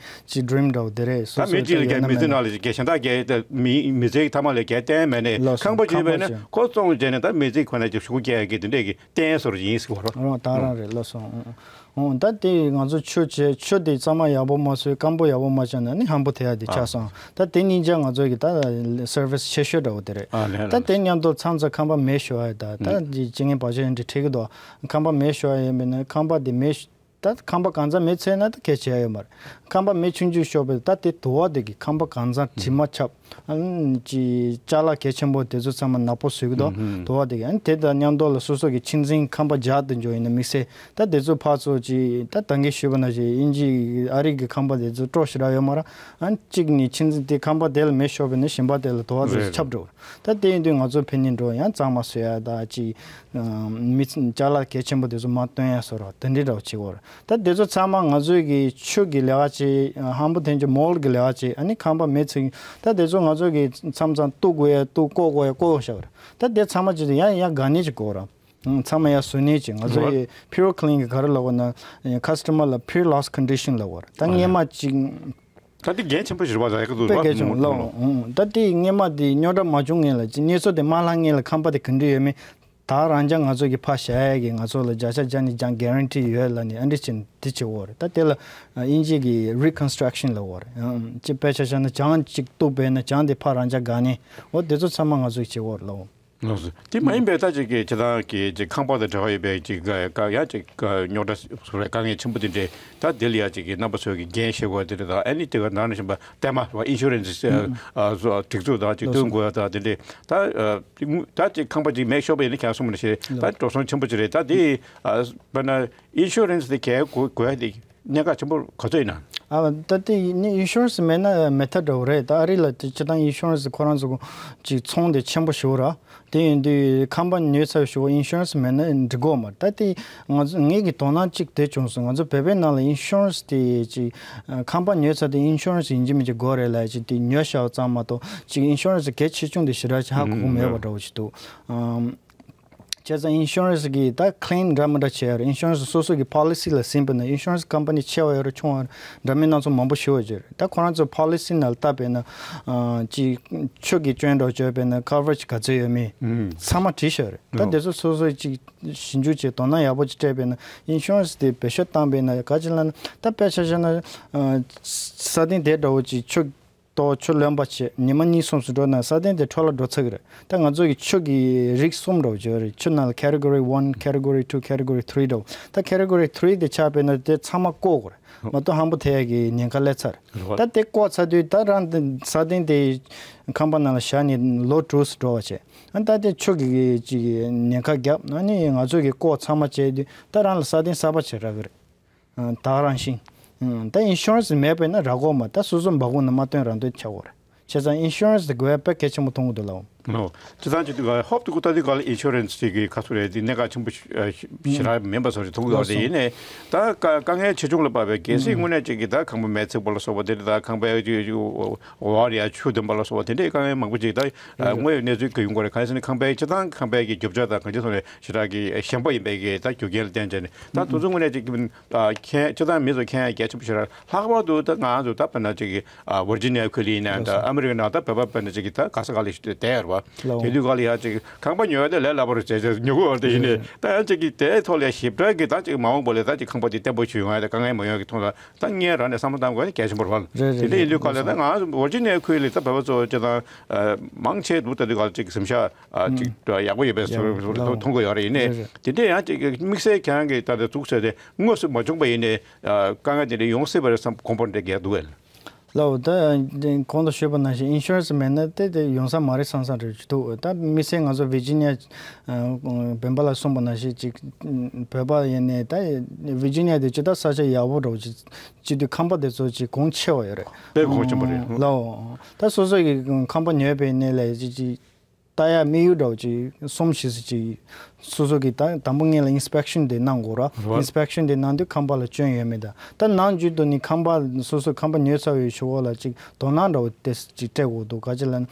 ཅིག་ཌི་རིམ་འདྲ་བོ་དེ་རེད། སོ་ད་སོ་མི་གཅིག་ལ་ཡོད་ན་མི་ཚེ་ནང་ལ་ཅིག་གཞན་དག་གི་ད་མི་མི་ཚེའི་མཐའ་མ་ལ་གལ་གཏན་མེད་ནས་ལགས་སོ། ཁང་པ་ཅིག་ཁང་པ་མེད་ན་ཅིག་ཁོ་བཙོང་བྱས་ནས་ད་མི་ཚེ་ཁོ་ན་ཅིག་ཞུགས་རྒྱག་ཡ་གི་དེ་འདྲས་ཀྱི་རྟེན་བཟོ་འདྲ་ཡིན་ཟེར་བ་རེད། ཨོ་ད་རང་རེད། ལགས་སོ། ཨོ་ད་དེ་ང་ཚོ་ཆུ་བྱས། ཆུ་དེ་གཙང་མ་ཡག་པོ་མ་བཟོས། སྐམ་པོ་ཡག་པོ་མ་བྱས་ན་ནི་ཧམ་པོ་ཐེབས་ཡ་དེ་ཆགས་སོང་། ད་དེ་གཉིས་ཆ་ང་ཚོ་གི་ད་སར་བིས་ཆེ་ཤོས་འདྲ་བོ་དེ་རེད། ཨ་ལས་ད་ལས་དེ་མཉམ་དུ་མཚམས་མཚམས་ཁང་པ་མེ་ཤོར་ཡ་ད་ད་ཅི་ཅི་ངན་བར་ཆད་འདྲ་འཕྲད་ཀྱི་འདུག་ཁང་པ་མེ་ཤོར་ཡ་ཡིན་པས་ན་ཁང་པ་དེ་མེ་ཤོ- ད་ཁང་པ་གང་ཚང་མེད་ཚར་ན་ད་གལ་ཆེ་ཡ་ཡོད་མ་རེད། ཁང་པ་མེ་ཆུང་ཆུང་ཤོར་བས་ད་དེ་དུ་བ་དེ་གི་ཁང་པ་གང་ཚང་དྲི་མ་ཁྱབ། ཨ་ནི་ཅི་ཅ་ལག་གལ་ཆེན་པོ་དེ་ཚོ་ཚང་མ་ནག་པོ་བཟོས་ཀྱི་འདུག་དུ་བ་དེ་གི་ཨ་ནི་དེ་དང་མཉམ་དུ་ལ་སོ་སོ་གི་ཁྱིམ་ཚང་ཁང་པ་རྒྱག་ཏུ་འཇོག་ཡིན་ན་དམིགས་བསལ་ད་དེ་ཚོ་ཕར་ཚུར་ཅི་ད་ད་གིན་ཞུས་པ་ནང་བཞིན་དབྱིན་ཇི་ཨ་རི་གི་ཁང་པ་དེ་ཚོ་སྤྲོ་ཞེ་དྲག་ཡོད་མ་རེད། ཨ་ནི་གཅིག་ནི་ཁྱིམ་ཚང་དེ་ཁང་པ་དེ་ལ་མེ་ཤོར་བས་ནི་གཞན་པ་དེ་ལ་དུ་བ་དེ་ཚོ་ཁྱབ་འགྲོ། ད་དེ་ཡིན་དུས་ང་ཚོ་ཕན་ནི་འགྲོ་ཡང་གཙང་མ་བཟོ་ཡ་ད་ཅི་མི་ཅ་ལག་གལ་ཆེན་པོ་དེ་ཚོ་མ་སྟོན་ཡ་བཟོ་རོགས་དེ་འདྲི་འདྲ་བོ་བྱེད་དགོས་རེད། ད་དེ་ཚོ་ཚང་མ་ང་ཚོའི་གི་ཆུ་གི་ལས་ཀ་བྱེད་ཧམ་པ་ཐོན་གྱི་མོལ་གི་ལས་ཀ་བྱེད་ཨ་ནི་ཁང་པ་མེ་ཚིག་ད་དེ་ཚོ་ང་ཚོ་གི་མཚམས་མཚམས་གཏུག་དགོས་ཡ་གཏུག་བཀོག་དགོས་ཡ་བཀོག་བཞག་རེད། ད་དེ་ཚང་མ་ཅི་ཡང་ཡང་དགའ་ནི་ཅིག་དགོས་ར། ཚང་མ་ཡང་བཟོ་ནི་ཅིག་ང་ཚོ་ཡི་ཕི་རོ་ཁི་ལིན་གི་ག་རེ་ལབ་དགོས་ན་ཁ་སི་ཊ་མར་ལ་pre loss condition ལབ་དགོས་ར། ད་སྔས་མ་ཅིག་ད་དེ་འགན་ཆེན་པོ་ཞིག་རེད་པ། ད་ཡག་གི་འདུག་དཔེ་གལ་ཆེན་པོ་ལགས། ད་དེ་སྔས་མ་དེ་རྙོག་དྲ་མ་བྱུང་སྔོན་ལ་ཅི་གནས་ཚུལ་དེ་མ་ལྷག་སྔོན་ལ་ཁང་པ་དེ་ག་འདྲ་ཡོད་མེད་ད་རང་ཅག་ང་ཚོ་གི་ཕར་བཞག་ཡས་ཀྱི་ང་ཚོ་ལ་བརྒྱ་ཆ་བརྒྱ་ནས་ཀྱང་གེ་རན་ཊི་ཡོད་ལབ་ནས་ཨ་འདྲ་བྱས་ནས་དེ་བྱེད་དགོས་རེད། ད་དེ་ལ་དབྱིན་ཇི་གི་reconstruction ལབ་དགོས་རེད། ཅི་དཔེ་ཆ་བཞག་ན་གྱང་གཅིག་གཏུབ་པས་ན་གྱང་དེ་ཕར་རང་ཅག་དགག་ནས་འོ་དེ་ཚོ་ཚང་མ་ང་ཚོ་གི་བྱེད་དགོས་རེད་ལགས། ལགས་སོ། དེ་མ་ཡིན་པའི་ད་ཅིག་གི་ཁྱེད་རང་གི་ཅིག་ཁང་པ་དང་འབྲེལ་བ་ཡོད་པའི་ཅིག་ག་ཡ་ཅིག་རྙོག་དྲ་བཟོ་བའི་དཀའ་ངལ་ཆེན་པོ་དེ་འདྲས་ད་དེ་ལ་ཡ་ཅིག་གི་རྣམ་པ་ཚོ་གི་འགན་བཞེས་དགོས་དེ་རེད། ད་ཨ་ནི་དེ་ག་ནང་ནས་བཞིན་པ་ལྟད་མ་insurance་སྒྲིག་འཛུགས་དང་ཅིག་བསྟུན་དགོས་ད་དེ་འདྲས་ད་ད་ཅིག་ཁང་པ་ཅིག་མེ་ཤོར་བ་ཡིན་ན་ཁྱེད་གསུངས་པ་ནང་བཞིན་ད་འགྲོ་སོང་ཆེན་པོ་ཅིག་རེད། ད་དེ་དཔེར་ན་insurance་དེ་གས་དགོས་དགོས་ཡ་དེ། གནད་འགག་ཆེན་པོ་ག་ཚོད་ཡིན་ན། ཨ་ད་ལྟ་ནི་insurance་མེད་ན་མེད་ཐབས་འདྲ་བོ་རེད། ད་ཨ་རི་ལ་དེ་སྤྱིར་བཏང་insurance་ཁོ་རང་ཚོ་ཅིག་ཚོང་དེ་ཆེན་པོ་ཞིག་ར། དེ་ཡིན་དུས་ཁང་པ་ཉོས་ཚར་ཞིག་insurance་མེད་ན་འགྲིག་གོ་མ་རེད། ད་དེ་ང་ཚོ་ངེད་ཀྱི་དོ་སྣང་གཅིག་དེ་བྱུང་སོང་། ང་ཚོ་བོད་པའི་ནང་ལ་insurance་དེ་ཅིག་ཁང་པ་ཉོས་ཚར་དེ་insurance་ཡིན་གཅིག་མིན་གཅིག་དགོས་རེད་ལབ་ཅིག་དེ་ཉོས་བཞག་པ་ཙམ་མ་གཏོགས་ཅིག་insurance་གལ་ཆེ་ཆུང་དེ་ཞེ་དྲག་ཅིག་ཧ་གོ་གི་མེད་པ་འདྲ་བོ་ཞིག་འདུག་བྱས་ཙང་insurance་གི་ད་claim་འདྲ་མི་འདྲ་བྱས་ཡོད་རེད། insurance་སོ་སོ་གི་policy་ལ་ཟིན་པ་ན་insurance་company་ཆེ་བ་ཡོད་རེད་ཆུང་བ་ཡོད་རེད་འདྲ་མིན་སྣ་ཚོགས་མང་པོ་ཞིག་ཡོད་རེད། ད་ཁོ་རང་ཚོ་policy་ནང་ལ་བལྟས་པས་ན་ཅིག་ཆུ་གི་སྐྱོན་འདྲ་བྱས་པས་ན་coverage་ག་ཚོད་ཡོད་མེད་ཚང་མ་བྲིས་བཞག་ཡོད་རེད། ད་དེ་ཚོ་སོ་སོ་ཅིག་ཞིབ་འཇུག་བྱས་དོ་སྣང་ཡག་པོ་ཅིག་སྤྲད་པས་ན་insurance་དེ་བེད་སྤྱོད་བཏང་པས་ན་ག་ཅིག་ལབ་ན་ད་དཔེ་ཆ་བཞག་ན་ས་སྟེང་དེ་འདྲ་བོ་ཅིག་ཆུ་ཏོག་ཆུ་ལོན་པ་བྱས་ཉི་མ་གཉིས་གསུམ་སུ་འགྲོ་ན་ས་སྟེང་དེ་འཕྲོ་བརླག་འགྲོ་ཚར་གི་རེད། ད་ང་ཚོ་གི་ཆུ་གི་རིགས་གསུམ་འདྲ་བོ་ཅིག་ཡོད་རེད། ཆུ་ནང་ལ་category one, category two, category three་འདྲ་བོ། ད་category three་དེ་ཆགས་པས་ན་དེ་ཚང་མ་བཀོག་དགོས་རེད། མ་གཏོགས་ཧམ་པ་ཐེབས་ཡ་གི་ཉེན་ཁ་སླེབས་ཚར་རེད། ད་དེ་བཀོག་ཚར་དུས་ད་རང་དེ་ས་སྟེང་དེ་ཁང་པ་ནང་ལ་བཞག་ནས་ལོ་དྲུག་སུ་འགྲོ་བ་བྱས། ཨ་ད་དེ་ཆུ་གི་ཅིག་ཉེན་ཁ་བརྒྱབ་ཨ་ནི་ང་ཚོ་གི་བཀོག་ཚང་མ་བྱས་དུས་ད་རང་ལ་ས་སྟེང་གསར་པ་བྱེད་རག་གི་རེད། ད་རང་བཞིན། ད་insurance་མེད་པས་ན་རག་གོ་མ་ད་སོ་སོ་འབག་དགོས་ན་མ་སྟོན་རང་སྟོན་ཆགས་ཡོད་རེད། བྱས་ཙང་insurance་དེ་དགོས་ཡ་དཔེ་གལ་ཆེན་པོ་མཐོང་གི་འདུག་ལགས། ལོ། སྤྱིར་བཏང་བྱེད་དུས་ཧོབ་ཏུ་ཀུ་ལྟ་དུས་ག་ལ་insurance་ཅིག་གི་ཁ་སུ་རེད་དེ་གནད་འགག་ཆེན་པོ་ཞེ་དྲག་མིན་པ་བཟོ་ཞིག་མཐོང་གི་ཡོད་རེད། ཡིན་ནའི་ད་དཀའ་དཀའ་ངལ་ཆེ་ཆུང་ལ་དཔག་པའི་གལ་སྲིད་དངོས་གནས་ཅིག་གི་ད་ཁང་པ་མེ་ཚིག་པ་ལ་སོགས་པ་དེ་འདྲ་ད་ཁང་པའི་འོག་ལ་ཡ་ཆུ་ཐོན་པ་ལ་སོགས་པ་དེ་འདྲའི་དཀའ་ངལ་མང་པོ་ཅིག་ད་དངོས་ཡོད་གནས་ཚུལ་གི་ཡོང་གི་རེད། གང་ཡིན་ཟེར་ན་ཁང་པའི་སྤྱིར་བཏང་ཁང་པའི་གི་རྒྱུ་ཆ་དང་གང་ཅི་སོགས་ནས་ཞེ་དྲག་གི་ཞན་པ་ཡིན་པའི་གི་ད་རྒྱུ་རྐྱེན་ལ་བརྟེན་བྱས་ནས་ད་དུས་ཚོད་དངོས་གནས་ཅིག་གི་ཨ་མཁྱེན་སྤྱིར་བཏང་མི་ཚོ་མཁྱེན་ཡ་གལ་ཆེན་པོ་ཞིག་རེད། ལྷག་པར་དུ་ད་ང་ཚོ་ད་དཔེར་ན་ཅིག་གི་ཨ་ཝར་ཇི་ནི་ཡ་ཁུལ་ལ་ཡིན་ན་ད་ཨ་མི་རི་ཀ་ནང་ད་བོད་པ་དཔེར་ན་ཅིག་གི་ད་ག་ས་ག་ལ་ཞིག་བསྡད་ཡོད་རེད་བ། ལའོ། དེ་དུས་ག་ལ་ཡ་ཅིག་ཁང་པ་ཉོ་ཡ་དེ་ལས་སླ་པོ་རེད་བྱས་བྱས་ཉོ་གི་ཡོད་རེད། དེ་ཡིན་ནའི་ད་ཡང་ཅིག་གི་དེའི་ཐོག་ལ་ཞིབ་ཕྲ་གི་ད་ཅིག་མ་འོངས་པ་ལ་ད་ཅིག་ཁང་པ་དེ་བརྟན་པོ་ཞིག་ཡོང་ཡ་དེ་དཀའ་ངལ་མ་ཡོང་གི་ཐོག་ལ་ད་སྔོན་རང་ནས་བསམ་བློ་བཏང་དགོས་ཡ་དེ་གལ་ཆེན་པོ་རེད་བ། རེད་རེད་དེ་འདྲ་ཡིན་དུས་ག་ལ་ད་ང་ཝར་ཇི་ནི་ཡ་ཁུལ་ལ་ད་བོད་པ་ཚོ་སྤྱིར་བཏང་མང་ཆེ་འདུག་ད་དུས་ག་ལ་ཅིག་གཟིམ་ཤག་ཨ་ཅིག་ཡག་པོ་ཡོད་པའི་བཟོ་འདྲ་མཐོང་གི་ཡོད་རེད། ཡིན་ནའི་དེ་འདྲས་ཡང་ཅིག་དམིགས་བསལ་ཁྱེད་རང་གིས་ད་ལྟ་འཛུགས་ཟེར་ཏེ་དངོས་སུ་མ་བྱུང་པ་ཡིན་ནའི་དཀའ་ངལ་དེ་འདྲས་ཡོང་སྲིད་པ་རེད་བསམ་དགོངས་པ་འདྲ་རྒྱག་འདུག་གས། ལགས། ད་གོང་དུ་ཞུས་པ་ནང་བཞིན་insurance་མེད་ན་དེ་དེ་ཡོང་ས་མ་རེད་བསམ་བསམ་རེད་འདུག་ད་དམིགས་བསལ་ང་ཚོ་ཝི་ཇི་ནི་ཡ་བོད་པ་ལ་གསུངས་པ་ནང་བཞིན་ཅིག་བོད་པ་ཡིན་ནའི་ད་ཝི་ཇི་ནི་ཡ་དེ་ཇི་ལྟར་ས་ཆ་ཡག་པོ་འདྲ་བོ་ཅིག་སྤྱི་འཐུས་ཁང་པ་དེ་ཚོ་ཅིག་གོང་ཆེ་བ་ཡོད་རེད། དཔེ་གོང་ཆེན་པོ་རེད། ལགས། ད་སོ་སོ་གི་ཁང་པ་ཉོས་པའི་གནས་ལ་ཅིག་ཅིག་ལྟ་ཡ་དམིགས་ཡུལ་འདྲ་བོ་ཅིག་གསུམ་བཞི་ཙམ་ཅིག་སོ་སོ་གི་ད་དང་པོ་སྔོན་ལ་inspection་དེ་གནང་དགོས་ར། རེད། inspection་དེ་གནང་དུས་ཁང་པ་ལ་སྐྱོན་ཡོད་མེད་དང་ད་ནང་རྒྱུན་དུ་ནི་ཁང་པ་སོ་སོ་ཁང་པ་ཉོས་ཚར་བའི་གཞུག་གུ་ལ་ཅིག་དོ་སྣང་འདྲ་བོ་ཏོག་ཙམ་ཅིག་སྤྲད་དགོས་འདུག་ག་ཅི་ལབ་ན་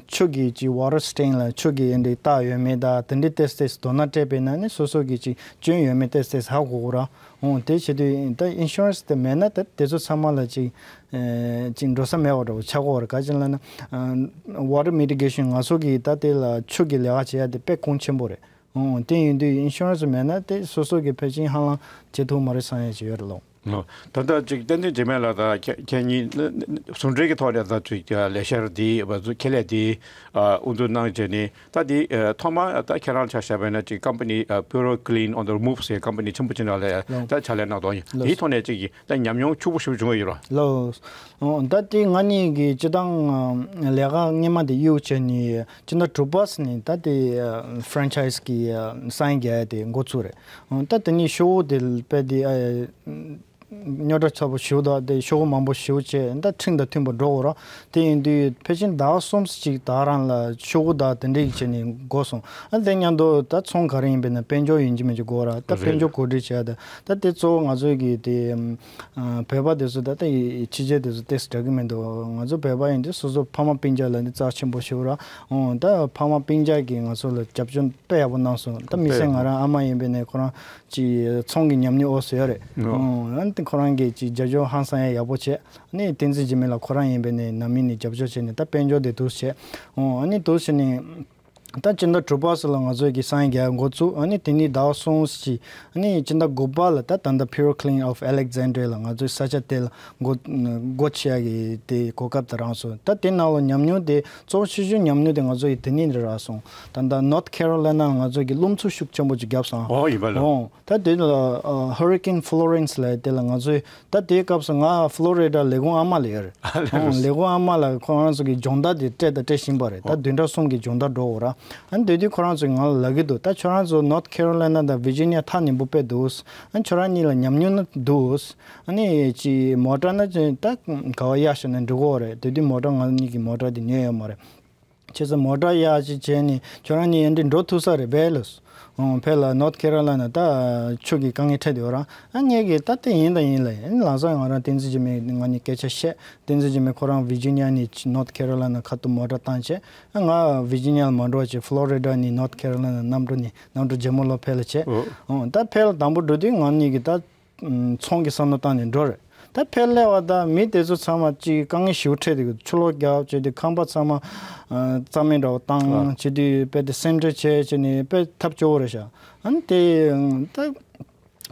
ཆུ་གི་ཅིག་water stain་ལ་ཆུ་གི་ཨེ་འདྲའི་རྟགས་ཡོད་མེད་དང་དེ་འདྲའི་ཏོག་ཙམ་ཏོག་ཙམ་དོ་སྣང་སྤྲད་པས་ན་ནི་སོ་སོ་གི་ཅིག་སྐྱོན་ཡོད་མེད་ཏོག་ཙམ་ཏོག་ཙམ་ཧ་གོ་གི་ར། འོ་དེ་བྱེད་དུས་ད་insurance་དེ་མེད་ན་ད་དེ་ཚོ་ཚང་མ་ལ་ཅིག་ཨེ་ཅིག་འགྲོ་ས་མེད་པ་འདྲ་བོ་ཆགས་ཀྱི་ཡོད་རེད། ག་ཅི་ལབ་ན་ཨ་water mitigation་ང་ཚོ་གི་ད་དེ་ལ་ཆུ་གི་ལས་ཀ་བྱེད་ཡ་དེ་དཔེ་གོང་ཆེན་པོ་རེད། འོ་དེ་ཡིན་དུས་insurance་མེད་ན་དེ་སོ་སོ་གི་ཕལ་ཆེར་ཧ་ལམ་བྱེད་ཐུབ་མ་རེད་བསམ་ཡ་ཅིག་ཡོད་རེད་ལགས། ད་ལྟ་ཅིག་བསྟན་འཛིན་འཇིགས་མེད་ལགས་དང་ཁྱེད་ཁྱེད་གཉིས་ཟུང་འབྲེལ་གྱི་ཐོག་ནས་ད་ཅིག་ལས་འཆར་འདི་ཁེ་ལས་འདི་དབུ་འཛུགས་གནང་བྱས་ནས། ད་འདི་ཐོག་མ་ད་ཁྱེད་རང་ཆ་བཞག་པ་ཡིན་ན་ཅིག་ཀམ་པ་ནི་Pure Clean on the Move ཟེར་ཀམ་པ་ནི་ཆེན་པོ་ཅིག་ནང་ལ་ད་ཕྱག་ལས་གནང་དོ་ཡིན། ལགས། དེའི་ཐོག་ནས་ཅིག་ད་ཉམས་མྱོང་ཕྱུག་པོ་ཞིག་བྱུང་བ་ཡོད་ར། ལགས། ད་དེ་ང་གཉིས་ཀྱི་སྤྱི་བཏང་ལས་ཀ་སྔོན་མ་དེ་གཡུག་བྱས་ནས་སྤྱི་ཟླ་དྲུག་པ་ནས་ད་དེ་franchise གི་སའིན་རྒྱག་ཡ་དེ་འགོ་ཚུགས་རེད། ད་དེ་ནས་ཤོག་བུ་དེ་དཔེ་དེ་རྙོག་དྲ་ཚ་པོ་ཞེ་པོ་དང་དེ་ཤོག་བུ་མང་པོ་ཞེ་པོ་བྱས། ད་ཁྲིམས་དང་མཐུན་པ་འགྲོ་དགོས་ར། དེ་ཡིན་དུས་ཕལ་ཆེར་ཟླ་བ་གསུམ་ཅིག་ད་རང་ལ་ཤོག་བུ་དང་དེ་འདྲ་ཞིག་བྱས་ནས་འགོར་སོང་། ཨ་དེ་མཉམ་དུ་ད་ཚོང་ག་རེ་ཡིན་པས་ན་དཔལ་འབྱོར་ཡིན་གཅིག་མིན་གཅིག་དགོས་ར། ད་དཔལ་འབྱོར་གོ་སྒྲིག་བྱས། ད་ད་དེ་གཙོ་བོ་ང་ཚོའི་གི་དེ་བོད་པ་དེ་ཚོ་ད་ལྟ་ཕྱི་རྒྱལ་དེ་ཚོ་ཏོག་ཙམ་འདྲ་གི་མི་འདུག་ང་ཚོ་བོད་པ་ཡིན་དུས་སོ་སོ་ཕ་མ་སྤུན་ཀྱག་ལ་ནི་རྩ་ཆེན་པོ་ཞེ་པོ་ར། ཨོ་ད་ཕ་མ་སྤུན་ཀྱག་གིས་ང་ཚོ་ལ་རྒྱབ་སྐྱོར་དཔེ་ཡག་པོ་གནང་སོང་། ད་དམིགས་བསལ་ང་རང་ཨ་མ་ཡིན་པས་ནས་ཁོ་རང་ཅིག་ཚོང་གི་ཉམས་མྱོང་ཨོ་ཟེར་ཡ་རེད། ཨོ་ཨ་ནི་ཁོ་རང་གིས་ཅིག་རྒྱབ་སྐྱོར་ཧང་སང་ཡ་ཡག་པོ་བྱས། ཨ་ནི་བསྟན་འཛིན་འཇིགས་མེད་ལགས་ཁོ་རང་ཡིན་པས་ནས་ནམ་ཡིན་ནས་རྒྱབ་སྐྱོར་བྱས་ནས་ད་དཔལ་འབྱོར་དེ་འདུག་བྱས། ཨོ་ཨ་ནི་འདུག་བྱས་ནས་ད་སྤྱི་ཟླ་དྲུག་པ་ཙམ་ལ་ང་ཚོས་ཀྱི་སའིན་རྒྱག་འགོ་བཙུགས། ཨ་ནི་དེ་ནས་ཟླ་བ་གསུམ་ཅིག་ཨ་ནི་སྤྱི་ཟླ་དགུ་པ་ལ་ད་ད་ལྟ་Pure Clean of Alexandria ལ་ང་ཚོའི་ས་ཆ་དེ་ལ་སྒོ་སྒོ་ཕྱེ་ཡ་གི་དེ་གོ་སྐབས་དེ་རག་སོང་། ད་དེ་ནང་ལ་ཉམས་མྱོང་དེ་གཙོ་བོ་ཆེ་ཤོས་ཉམས་མྱོང་དེ་ང་ཚོ་ཡི་དེ་ནས་རག་སོང་། ད་ལྟ་North Carolina ལ་ང་ཚོ་གི་རླུང་འཚུབ་ཤུགས་ཆེན་པོ་ཅིག་བརྒྱབ་སོང་། ཨོ་ཡིན་པ་ལ། ཨོ་ད་དེ་ལ་Hurricane Florence ལབ་དེ་ལ་ང་ཚོའི་ད་དེའི་སྐབས་སུ་ང་ཕློ་རི་ཌ་ལས་ཁུངས་ཨ་མ་ལ་ཡོད་རེད། ཨོ་ལས་ཁུངས་ཨ་མ་ལ་ཁོ་རང་ཚོ་གི་སྦྱོང་བརྡར་དེ་སྤྲད་དང་སྤྲད་བཞིན་པ་རེད། ད་བདུན་ཕྲག་གསུམ་གི་སྦྱོང་བརྡར་འགྲོ་འོ་ར། ཨ་ནི་དེ་དུས་ཁོ་རང་ཚོས་ང་ལ་ལབ་ཀྱི་འདུག་ད་ཁྱོད་རང་ཚོ་North Carolina དང་Virginia ཐག་ཉེ་པོ་དཔེ་འདུག་ཨ་ཁྱོད་རང་གཉིས་ལ་ཉམས་མྱོང་ནི་འདུག་ཨ་ནི་ཅི་མོ་ཊ་ན་ཅི་ད་ག་བ་གཡར་བཞག་ན་འགྲིག་གོ་རེད། དེ་དུས་མོ་ཊ་ང་གཉིས་ཀྱི་མོ་ཊ་དེ་ཉོས་ཡོད་མ་རེད། བྱས་ཙང་མོ་ཊ་གཡར་ཅིག་བྱས་ནས་ཁྱོད་རང་གཉིས་ཡན་འདྲི་འགྲོ་ཐུབ་ས་རེད་བས་ལོས། ཨོ་ཕེ་ལ་North Carolina ད་ཆུ་གི་དཀའ་ངལ་འཕྲད་དེ་ཡོད་ར། ཨ་ངས་གི་ད་དེ་ཡིན་ད་ཡིན་ལ་ཡིན་ལང་ས་ང་རང་བསྟན་འཛིན་འཇིགས་མེད་ང་གཉིས་སྐད་ཆ་བཤད། བསྟན་འཛིན་འཇིགས་མེད་ཁོ་རང་Virginia ནས་North Carolina ཁ་ཐུག་མོ་ཊ་བཏང་བྱས། ང་Virginia ལ་མ་འགྲོ་བྱས་Florida ནས་North Carolina གནམ་གྲུ་ནས་གནམ་གྲུ་རྗེས་མ་ལོ་ཕེ་ལ་བྱས། ཨོ་ད་ཕེ་ལ་དང་པོ་འགྲོ་དུས་ང་གཉིས་ཀྱི་ད་ཚོང་གི་བསམ་བློ་བཏང་ནས་འགྲོ་རེད། ད་ཕེ་ལ་སླེབས་པ་ད་མི་དེ་ཚོ་ཚང་མ་ཅིག་དཀའ་ངལ་ཞེ་པོ་འཕྲད་དེ་ཆུ་ལོག་རྒྱབ་བྱས་དུས་ཁང་པ་ཚང་མ་རྩ་མེད་འདྲ་བོ་བཏང་བྱས་དུས་དཔེ་དེ་སེམས་ཁྲལ་བྱས་བྱས་ནས་དཔེ་ཐབས་སྐྱོ་བོ་རེད་ཤག་ཨ་ནི་དེ་ད།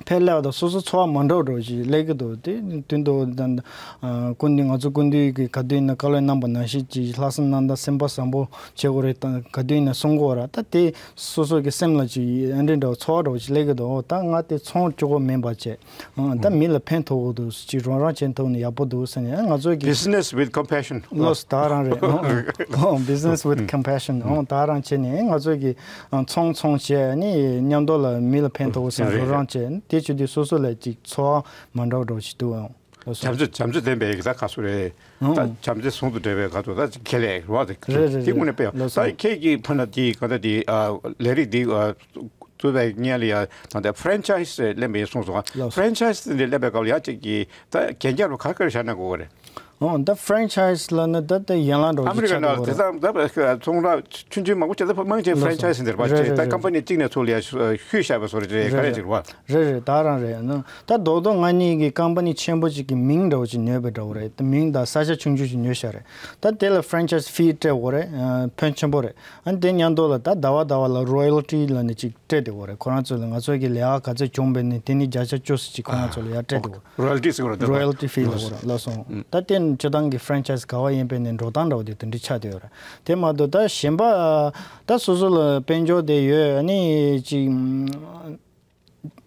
ཕེ་ལེ་བ་དང་སོ་སོ་འཚོ་བ་མ་འདྲ་བ་འདྲ་ཞིག་སླེབས་ཀྱི་འདུག་དེ་དུས་འདུག་ད་ལྟ་ཀུན་ཏུ་ང་ཚོ་ཀུན་ཏུ་གི་ག་དུས་ཡིན་ན་བཀའ་སློབ་གནང་པ་ནང་བཞིན་གྱི་ལྷག་བསམ་རྣམ་དག་སེམས་པ་བཟང་པོ་བྱེད་དགོས་རེད། ད་ག་དུས་ཡིན་ན་གསུང་དགོས་ར། ད་དེ་སོ་སོ་གི་སེམས་ལ་ཅིག་ཨ་འདྲེ་འདྲ་བ་ཚོར་བ་འདྲ་བ་ཞིག་སླེབས་ཀྱི་འདུག་ད་ང་དེ་ཚོང་སྐྱོ་པོ་མིན་པ་བྱས་ད་མི་ལ་ཕན་ཐོགས་ཀྱི་འདུག་ཅིག་རོགས་རམ་བྱེད་ཐུབ་ན་ཡག་པོ་འདུག་ཟེར་ནས་ང་ཚོ་གི Business with compassion. ལོས་ད་རང་རེད། Business with compassion. ད་རང་བྱས་ནས་ང་ཚོ་གི་ཚོང་ཚོང་བྱས་ནས་མཉམ་དུ་ལ་མི་ལ་ཕན་ཐོགས་སེམས་རོགས་རམ་བྱས་དེ་བྱེད་དུས་སོ་སོ་ལ་ཅིག་ཚོར་བ་མ་འདྲ་བ་འདྲ་བ་ཞིག་འདུག་ཨང་། བྱམས་བརྩེ་བྱམས་བརྩེ་ལྡན་པའི་ད་ག་སུ་རེད། ད་བྱམས་བརྩེ་ཟུང་དུ་འབྲེལ་བའི་ག་ཚོད་ད་ཁེ་ལས་རོགས་དེ་རེད་རེད་དེ་དངོས་གནས་དཔེ་ལགས་སོ། ད་ཁྱེད་ཀྱི་ཕ་ན་དེ་ག་ད་དེ་ལས་རིགས་དེ་གཙོས་པའི་ངན་ལ་ཡ་ད་ལྟ་franchise ལེན་པའི་གསུངས་སོང་། ལགས་སོ། Franchise དེ་འདྲ་ལེན་པའི་སྐབས་ལ་ཡ་གཅིག་གི་ད་གན་རྒྱ་རུ་ག་ག་རེ་བཞག་ན་དགོས་པ་རེད། ཨོ་ད་franchise ལ་ནི་ད་ལྟ་ཡན་ལག་འདྲ་བོ་ཨ་མི་རི་ཀ་ཅིག་ཆགས་ནང་ཀྱི་ཡོད་རེད། དེ་ད་ད་ཚོང་ར་ཆུང་ཆུང་མང་པོ་བྱས་ད་མང་ཆེ་franchise འདིར་བ་རེད་ཅེས་ད་རེད་རེད། Company གཅིག་ནས་ཚུར་ལ་ཡ་ཤུ་ཤུས་བཞག་པའི་བཟོ་འདྲ་ཅིག་རེད་ག་རེ་ཅིག་རེད་བ། རེད་རེད་ད་རང་རེད་ན་ད་རྡོག་རྡོག་ང་གཉིས་ཀྱི་company ཆེན་པོ་ཅིག་གི་མིང་འདྲ་བོ་ཅིག་ཉོས་པའི་འདྲ་བོ་རེད། ད་མིང་དང་ས་ཆ་ཆུང་ཆུང་ཅིག་ཉོས་བཞག་རེད། ད་དེ་ལ་franchise fee སྤྲད་དགོས་རེད། ཕོན་ཆེན་པོ་རེད། ཨ་དེ་མཉམ་དུ་ལ་ད་ཟླ་བ་ཟླ་བ་ལ་royalty ལ་ནི་ཅིག་སྤྲད་དེ་འོ་རེད། ཁོ་རང་ཚོ་ལ་ང་ཚོ་གི་ལས་ཀ་ག་ཚོད་བྱུང་བས་ནི་དེ་ནི་བརྒྱ་ཆ་བཅུ་ཙམ་ཅིག་ཁོ་རང་ཚོ་ལ་ཡར་སྤྲད་དེ་འོ། Royalty ཟེར་བ་རེད། Royalty fee ལ་འོ་ར་ལ་སོང་། ད་དེ་ནི་སྤྱི་བཏང་གི་franchise ག་བ་ཡིན་པས་ནི་འགྲོ་སྟངས་འདྲ་བོ་དེ་དེ་འདྲ་ཆགས་བསྡད་ཡོད་རེད། དེ་མ་གཏོགས་ད་གཞན་པ་ད་སོ་སོ་ལ་དཔལ་འབྱོར་དེ་ཡོད་ནི་ཅིག་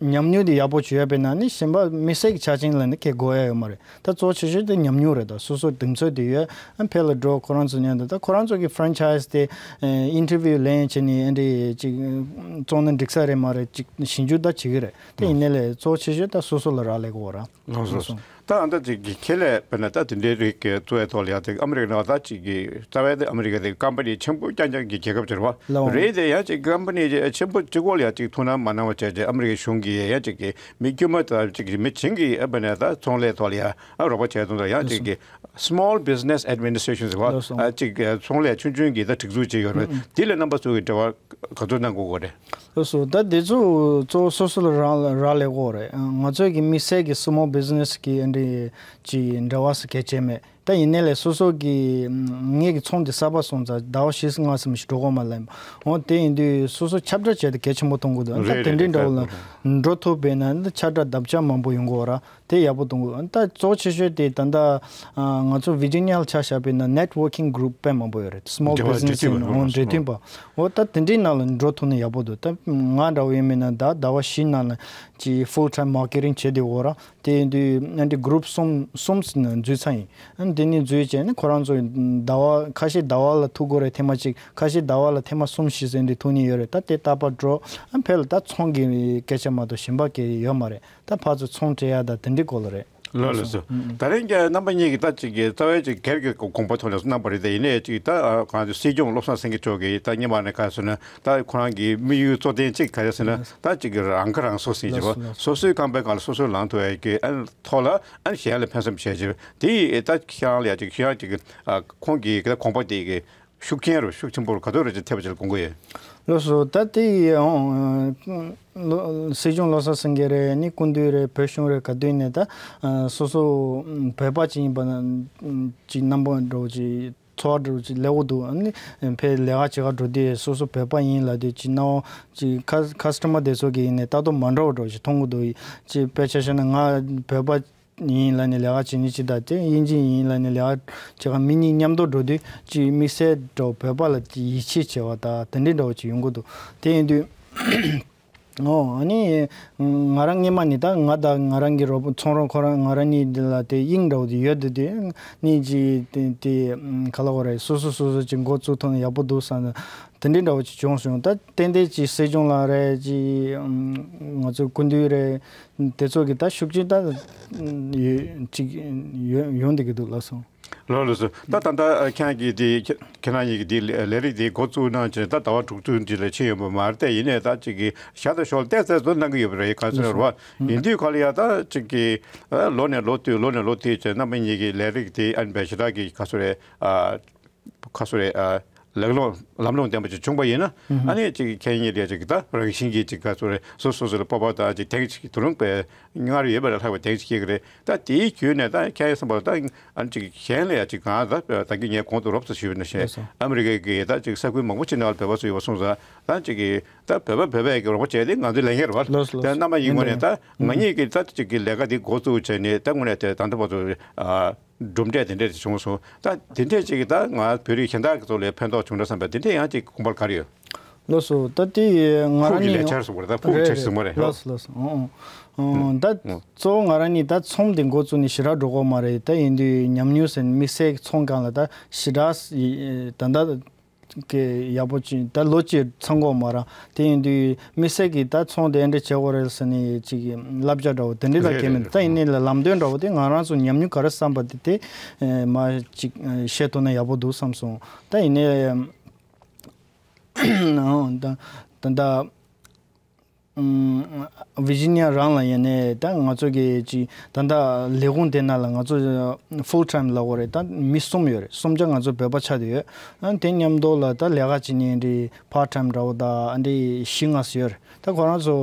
ཉམས་མྱོང་དེ་ཡག་པོ་བྱོས་ཡོད་པས་ན་ནི་གཞན་པ་དམིགས་བསལ་གྱི་ཆ་རྐྱེན་ལ་ནི་ཁེ་དགོས་ཡ་ཡོད་མ་རེད། ད་གཙོ་ཆེ་ཤོས་དེ་ཉམས་མྱོང་རེད། ད་སོ་སོ་གདེང་ཚོད་དེ་ཡོད། ཨ་ཕེ་ལ་འགྲོ་ཁོ་རང་ཚོ་མཉམ་དུ་ད་ཁོ་རང་ཚོ་གི་franchise དེ་interview ལེན་བྱས་ནས་ཨ་འདྲི་ཅིག་བཙོང་ན་འགྲིག་ས་རེད་མ་རེད་ཅིག་ཞིབ་འཇུག་ད་བྱེད་ཀྱི་རེད། དེ་ཡིན་ནའི་ལས་གཙོ་ཆེ་ཤོས་ད་སོ་སོ་ལ་རག་ལས་ཀྱི་འོ་ར། ལགས་སོ། ད་ཨ་ད་ཅིག་གི་ཁེ་ལས་དཔེར་ན་ད་དེ་འདྲའི་རིགས་ཀྱི་གཙོ་བའི་ཐོག་ལ་ཡ་ཅིག་ཨ་མི་རི་ཀ་ནང་ད་ཅིག་གི་རྩ་བའི་དེ་ཨ་མི་རི་ཀ་དེ་company ཆེན་པོ་རྐྱང་རྐྱང་གི་རྒྱལ་ཁབ་ཅིག་རེད་བ། ལགས་འོང་། རེད་དེ་ཡང་ཅིག་company ཆེན་པོ་གཅིག་པོ་ལ་ཡ་ཅིག་ཐུགས་སྣང་མ་གནང་བ་བྱས་ཏེ་ཨ་མི་རི་ཀའི་གཞུང་གིས་ཡ་ཅིག་གི་མི་དཀྱུས་མ་དང་ཅིག་གི་མི་བྱིངས་ཀྱི་ཨ་དཔེར་ན་ད་ཚོང་ལས་ཐོག་ལ་ཡ་ཨ་རོགས་པ་བྱས་སོང་ད་ཡང་ཅིག་གི་Small Business Administration ཟེར་བ། ལགས་སོ། ཨ་ཅིག་གི་ཚོང་ལས་ཆུང་ཆུང་གི་ད་སྒྲིག་འཛུགས་ཅིག་ཡོད་རེད། དེ་ལ་རྣམ་པ་ཚོ་གི་འབྲེལ་བ་ག་ཚོད་གནང་དགོས་དགོས་རེད། སོ་སོ་ད་དེ་ཚོ་གཙོ་བོ་སོ་སོ་ལ་རག་རག་ལས་ཀོ་རེད། ང་ཚོའི་གི་དམིགས་བསལ་གྱི་small business་གི་འདི་ཅི་འབྲེལ་བ་སུ་གལ་ཆེ་མེད། ད་ཡིན་ནའི་ལས་སོ་སོ་གི་ངེད་ཀྱི་ཚོང་དེ་གསར་པ་སོང་ཙང་ཟླ་བ་བཞི་ལྔ་ཙམ་ཞིག་འགྲོ་གོ་མ་ལེན། འོ་དེ་ཡིན་དུས་སོ་སོ་ཁྱབ་བསྒྲགས་བྱས་ཏེ་གལ་ཆེན་པོ་མཐོང་གི་འདུག་ད་རེད་དེ་རེད་འདྲའི་འདྲ་བོ་ལ་རེད། འགྲོ་ཐུབ་པས་ན་ད་ཁྱབ་བསྒྲགས་བརྡ་ཁྱབ་མང་པོ་ཡོང་གི་ཡོད་ར། དེ་ཡག་པོ་མཐོང་གི་འདུག་ད་གཙོ་ཆེ་ཤོས་དེ་ད་ལྟ་ང་ཚོ་Virginia་ལ་ཆ་བཞག་པས་ན་networking group་དཔེ་མང་པོ་ཡོད་རེད། small འབྲེལ་བ་འབྲེལ་business་མཐུད་པ་ཡིན་ནོ་འབྲེལ་མཐུད་པ། འོ་ད་དེ་འདྲའི་ནང་ལ་འགྲོ་ཐུབ་ན་ཡག་པོ་འདུག་ད་ང་འདྲ་བོ་ཡིན་མིན་ན་ད་ཟླ་བ་བཞི་ནང་ལ་ཅི་full time marketing་བྱེད་དེ་འོ་ར། དེ་ཡིན་དུས་ཨ་འདི་group་གསུམ་གསུམ་ཟིན་ན་འཛུལ་ཚར་ཡིན། ཨ་འདི་ནི་འཛུལ་བྱས་ནས་ཁོ་རང་ཚོ་ཟླ་བ་ཁ་ཤས་ཟླ་བ་ལ་ཐུག་དགོས་རེད། ཐེངས་མ་གཅིག་ཁ་ཤས་ཟླ་བ་ལ་ཐེངས་མ་གསུམ་བཞི་ཟིན་དེ་ཐུག་ནི་ཡོད་རེད། ད་དེ་རྟག་པར་འགྲོ། ཨ་ཕེ་ལ་ད་ཚོང་གི་སྐད་ཆ་མ་གཏོགས་གཞན་པ་གི་ཡོད་མ་རེད། ད་ཕར་ཚུར་ཚོང་སྤྲད་ཡ་ད་དེ་འདྲི་སྐོར་ལ་རེད། ལགས་ལགས་སོ། ད་རིང་གི་རྣམ་པ་གཉིས་ཀྱིས་ད་ཅིག་གི་རྩ་བའི་ཅིག་སྒེར་གྱི་དགོངས་པ་ཐོག་ནས་གནང་པ་རེད། དེ་ཡིན་ནའི་ཅིག་ད་གང་ཅིག་སྲིད་སྐྱོང་བློ་བཟང་སེང་གེ་མཆོག་གིས་ད་སྔོན་མ་ནས་ག་རེ་ཟེར་ན་ད་ཁོ་རང་གི་དམིགས་ཡུལ་གཙོ་དོན་གཅིག་ག་རེ་ཟེར་ན་ད་ཅིག་གི་རང་ཁ་རང་གསོ་ཟེར་གྱི་བ། ལགས་སོ་ལགས་སོ། སོ་སོའི་རྐང་པའི་སྒང་ལ་སོ་སོས་ལངས་ཐུབ་ཡ་གི་ཨ་ཐོག་ལ་ཨ་གཞན་ལ་ཕན་སེམས་བྱས་ཀྱི་དེ་ད་ཁྱེད་རང་ལ་ཡ་ཅིག་ཁྱེད་རང་ཅིག་གི་ཁོང་གི་གི་དགོངས་པ་དེ་གི་ཤུགས་རྐྱེན་རུ་ཤུགས་ཆེན་པོ་རུ་ག་ཚོད་རེ་ཅིག་ཐེབས་པ་ཅིག་ལ་དགོངས་ཀྱི་ཡོད། ལགས་སོ། ད་དེ་ཡང་ལོ་སྲིད་སྐྱོང་བློ་བཟང་སེང་གེ་རེད། ནི་སྐུ་མདུན་རེད། བོད་གཞུང་རེད། ག་དུས་ནས་ད་སོ་སོ་བོད་པ་ཅིག་ཡིན་པ་ན་ཅིག་རྣམ་པ་འདྲ་བོ་ཅིག་ཚོར་བ་འདྲ་བོ་ཅིག་སླེབས་ཀྱི་འདུག་ཨ་ནི་ཕར་ལས་ཀ་བྱེད་ག་འགྲོ་དུས་སོ་སོ་བོད་པ་ཡིན་ལབ་དུས་ཅིག་སྣང་བ་ཅིག་ཁ་ཁ་སི་ཊ་མར་དེ་ཚོ་གི་ཡིན་ནས་ལྟ་རྟོག་མ་འདྲ་བ་འདྲ་བོ་ཅིག་མཐོང་གི་འདུག་ཅིག་དཔེ་ཆ་བཞག་ན་ང་བོད་པ་ཡིན་ལབ་ནས་ལས་ཀ་བྱེད་ནི་ཅི་ད་དེ་དབྱིན་ཇི་ཡིན་ལབ་ནས་ལས་ཀ་བྱེད་ག་མི་གཉིས་མཉམ་དུ་འགྲོ་དུས་ཅིག་དམིགས་བསལ་འདྲ་བོ་བོད་པ་ལ་ཅིག་ཡིད་ཆེས་བྱེད་པ་ད་དེ་འདྲའི་འདྲ་བོ་ཅིག་ཡོང་གི་འདུག་དེ་ཡིན་དུས་ཨོ་ཨ་ནི་ང་རང་སྔོན་མ་ནི་ད་ང་དང་ང་རང་གི་རོགས་པ་ཚོང་རོགས་ཁོ་རང་ང་རང་གཉིས་འདི་ལ་དེ་དབྱིངས་འདྲ་བོ་དེ་ཡོད་དེ་དེ་ནི་ཅིག་དེ་དེ་ག་ལ་གོ་རེད། སོ་སོ་སོ་སོ་ཅིག་འགོ་བཙུགས་ཐུབ་ན་ཡག་པོ་འདུག་བསམ་ན། དེ་འདྲའི་འདྲ་བོ་ཅིག་བྱུང་སོང་། ད་ཏན་ཏན་ཅིག་སྲིད་སྐྱོང་ལགས་རེད། ཅིག་ང་ཚོ་སྐུ་མདུན་རེད། དེ་ཚོ་གི་ད་ཤུགས་ཆེན་ད་ཡོད་ཅིག་ཡོད་ཡོང་བསྡད་ཀྱི་འདུག་ལགས་སོ། ལགས་ལགས་སོ། ད་ད་ལྟ་ཁྱེད་ཀྱིས་དེ་ཁྱེད་རང་ཉིད་ཀྱིས་དེ་ལས་རིགས་དེ་འགོ་བཙུགས་གནང་བྱས་ད་ཟླ་བ་དྲུག་ཅུ་འདི་ལ་ཕྱིན་ཡོད་པ་མ་རེད། དེ་ཡིན་ནའི་ད་ཅིག་གི་ཞག་དང་ཞོགས་ལ་ཏོག་ཙམ་ཏོག་ཙམ་གནང་གི་ཡོད་པ་རེད། ག་ཚོད་རེད་བ། ཡིན་དུས་ག་ལ་ཡ་ད་ཅིག་གི་ལོ་ནས་ལོ་བསྟུད་ལོ་ནས་ལོ་བསྟུད་བྱས་རྣམ་པ་གཉིས་ཀྱི་ལས་རིགས་དེ་ཨ་ནི་བས་ཞེ་དྲག་གི་ག་ཚོད་རེད། ཁ་སོ་རེད། ཨ། ལག་ལོང་ལམ་ལྷོང་ལྡན་པ་ཅིག་བྱུང་པ་ཡིན་ན། ཨ་ནི་ཅིག་ཁྱེད་ཉིད་ལས་ཅིག་ད་རང་བཞིན་གྱིས་ཅིག་ཁ་སོ་རེད། སོ་སོ་སོ་ལ་སྤོབས་པ་དང་ཅིག་དེང་ཅིག་དུ་རུང་པའི་སྔར་ཡོད་པ་ལས་ལྷག་པའི་དེང་ཅིག་སྐྱེ་གི་རེད། ད་དེའི་བརྒྱུད་ནས་ད་ཁྱེད་བསམ་པ་ད་ཨ་ནི་ཅིག་གཞན་ལ་ཡང་ཅིག་གང་ད་ད་གི་ངས་གོང་དུ་རོབ་ཙམ་ཞུས་པ་ནང་བཞིན་ལགས་སོ། ཨ་མི་རི་ཀའི་གི་ད་ཅིག་ས་ཁུལ་མང་པོ་ཅིག་ནང་ལ་བོད་པ་ཚོ་ཡོད་པ་སོང་ཙང་ད་ཅིག་གི་ད་བོད་པ་བོད་པའི་གི་རོགས་པ་བྱས་ཏེ་ང་ཚོའི་ལས་འགན་རེད་བ། ལགས་སོ་ལགས་སོ། ད་རྣམ་པ་ཡིན་དགོས་ནས་ད་ང་ཡིན་གཉིས་ཀྱིས་ད་ཅིག་གི་ལས་ཀ་འདི་འགོ་བཙུགས་བྱས་ནས་ད་དངོས་གནས་དེ་ད་ལྟ་བར་དུ་ཨ། གྲུབ་འབྲས་དེ་འདྲས་བྱུང་སོང་། ད་དེ་འདྲས་ཅིག་ད་ང་བོད་རིགས་གཞན་དག་གི་ཐོག་ལ་ཕན་ཐོགས་བྱུང་འདྲ་བསམ་པ་དེ་འདྲས་ཡང་ཅིག་དགོངས་པ་ག་རེ་ཡོད། ལགས་སོ། ད་དེ་ང་ཕུགས་རང་ཀྱི་ཉིད་ལས་འཆར་སོང་བ་རེད། ད་ཕུགས་རེད་ཆེར་རེད། སོང་བ་རེད། ལགས་སོ་ལགས་སོ། ཨོ་ཨོ། ཨོ་ད་ཨོ་གཙོ་བོ་ང་རང་ཉིད་ད་ཚོང་དེ་འགོ་བཙུགས་ནས་ཞེ་དྲག་འགྲོ་གི་མ་རེད། ད་ཡིན་དུས་ཉམས་མྱོང་ཟེར་ནས་དམིགས་བསལ་ཚོང་སྒང་ལ་ད་ཞེ་དྲག་ད་ད་གི་ཡག་པོ་ཅིག་ད་ལོ་གཅིག་ཚང་གོ་མ་ར། དེ་ཡིན་དུས་དམིགས་བསལ་གྱི་ད་ཚོང་དེ་འདྲ་བྱེད་དགོས་རེད་ཟེར་ནས་ཅིག་བསླབ་བྱ་འདྲ་བོ་དེ་འདྲ་ལ་རེད་གལ་མེད། རེད་ད་ཡིན་ནའི་ལ་ལམ་སྟོན་འདྲ་བོ་དེ་ང་རང་ཚོ་ཉམས་མྱོང་ག་རེ་བསམ་པ་དེ་དེ་མ་ཅིག་བཤད་ཐུབ་ན་ཡག་པོ་འདུག་བསམ་སོང་། ད་ཡིན་ནའི་ད་ད་ད། ཝི་ཇི་ནི་ཡ་རང་ལ་ཡིན་ནའི་ད་ང་ཚོ་གི་ཅིག་ད་ལྟ་ལས་ཁུངས་དེ་ནང་ལ་ང་ཚོ་ཕུལ་ཊའིམ་ལབ་དགོས་རེད། ད་མི་གསུམ་ཡོད་རེད། གསུམ་ཆ་ང་ཚོ་བོད་པ་ཆགས་བསྡད་ཡོད། ཨ་དེ་མཉམ་དུ་ལ་ད་ལས་ཀ་བྱེད་མཁན་འདི་part time འདྲ་བོ་ད་ཨ་འདི་བཞི་ལྔ་ཙམ་ཡོད་རེད། ད་ཁོ་རང་ཚོ་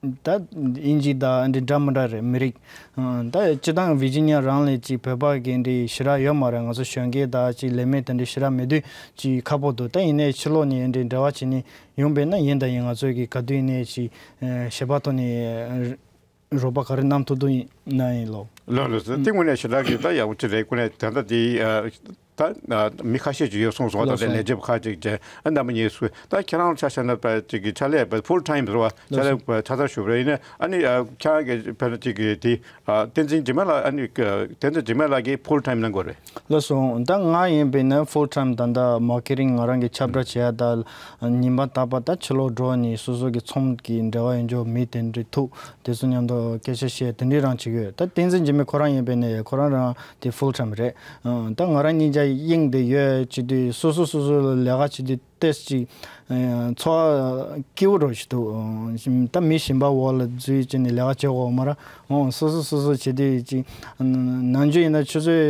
ད་དབྱིན་ཇི་ད་ཨ་འདི་འདྲ་མི་འདྲ་རེད། མི་རིགས་ད་སྤྱིར་བཏང་ཝི་ཇི་ནི་ཡ་རང་ལ་ཅིག་བོད་པ་གི་འདི་ཞེ་དྲག་ཡོད་མ་རེད། ང་ཚོ་གཞོན་སྐྱེས་ད་ཅིག་ལས་མེད་དེ་འདྲ་ཞེ་དྲག་མེད་དུས་ཅིག་ཁག་པོ་འདུག་ད་ཡིན་ནའི་ཕྱི་ལོགས་ནས་ཨ་འདི་འབྲེལ་བ་བྱེད་མཁན་ཡོང་པས་ན་ཡིན་དང་ཡིན་ང་ཚོས་ཀྱི་ག་དུས་ནས་ཅིག་ཞེ་པོ་ཐོག་ནས་རོགས་པ་ག་རེ་གནང་ཐུབ་ཐུབ་ཡིན་ན་ཡིན་ལོ། ལགས་ལགས་སོ། དེ་དངོས་གནས་ཞེ་དྲག་གི་ད་ཡག་པོ་ཅིག་རེད། དངོས་གནས་ད་ལྟ་དེ་ད་མི་ཁ་ཤས་ཅིག་ཡོད་སོང་སོང་། ད་ལྟ་ལས་བྱེད་པ་ཁ་ཅིག་བྱས་རྣམ་པ་གཉིས་སུ་ད་ཁྱེད་རང་ཆ་བཞག་ན་ཅིག་གི་ཕྱག་ལས་ཕུལ་ཊའིམ་རེད་བ། ཕྱག་ལས་ཆ་ཚང་ཞུ་བ་རེད། ཡིན་ན་ཨ་ནི་ཁྱེད་རང་གི་ཕན་ཅིག་གི་དེ་བསྟན་འཛིན་འཇིགས་མེད་ལགས་ཨ་ནི་བསྟན་འཛིན་འཇིགས་མེད་ལགས་ཀྱིས་ཕུལ་ཊའིམ་གནང་དགོས་རེད། ལགས་སོ། ད་ང་ཡིན་པས་ན་ཕུལ་ཊའིམ་ད་ལྟ་མར་ཀེ་ཊིང་ང་རང་གི་ཁྱབ་བསྒྲགས་བྱེད་ཡ་ད་ཉིན་པ་རྟག་པར་ད་ཕྱི་ལོགས་འགྲོ་ནས་སོ་སོ་གི་ཚོང་གི་འབྲེལ་བ་ཡོད་འཇོག་མི་དེ་འདྲ་ཐུག་དེ་ཚོ་མཉམ་དུ་སྐད་ཆ་བཤད་དེ་འདྲའི་རང་བྱེད་ཀྱི་ཡོད། ད་བསྟན་འཛིན་འཇིགས་མེད་ཁོ་རང་ཡིན་པས་ན་ཁོ་རང་རང་དེ་ཕུལ་ཊའིམ་རེད། ད་ང་རང་གཉིས་ཆ་ དབྱིངས་དེ་ཡོད་བྱེད་དུས་སོ་སོ་སོ་སོ་ལ་ལས་ཀ་བྱེད་དུས་ཏོག་ཙམ་ཅིག་ཨ་འཚོ་བ་སྐྱིད་པོ་འདྲ་ཞིག་འདུག་ཨ་ད་མི་གཞན་པ་འོག་ལ་འཛུལ་བྱས་ནས་ལས་ཀ་བྱེད་དགོས་མ་རེད། ཨོ་སོ་སོ་སོ་སོ་བྱེད་དུས་ཅིག་ཨ་ནམ་རྒྱུན་ཡིན་ན་ཆུ་ཚོད་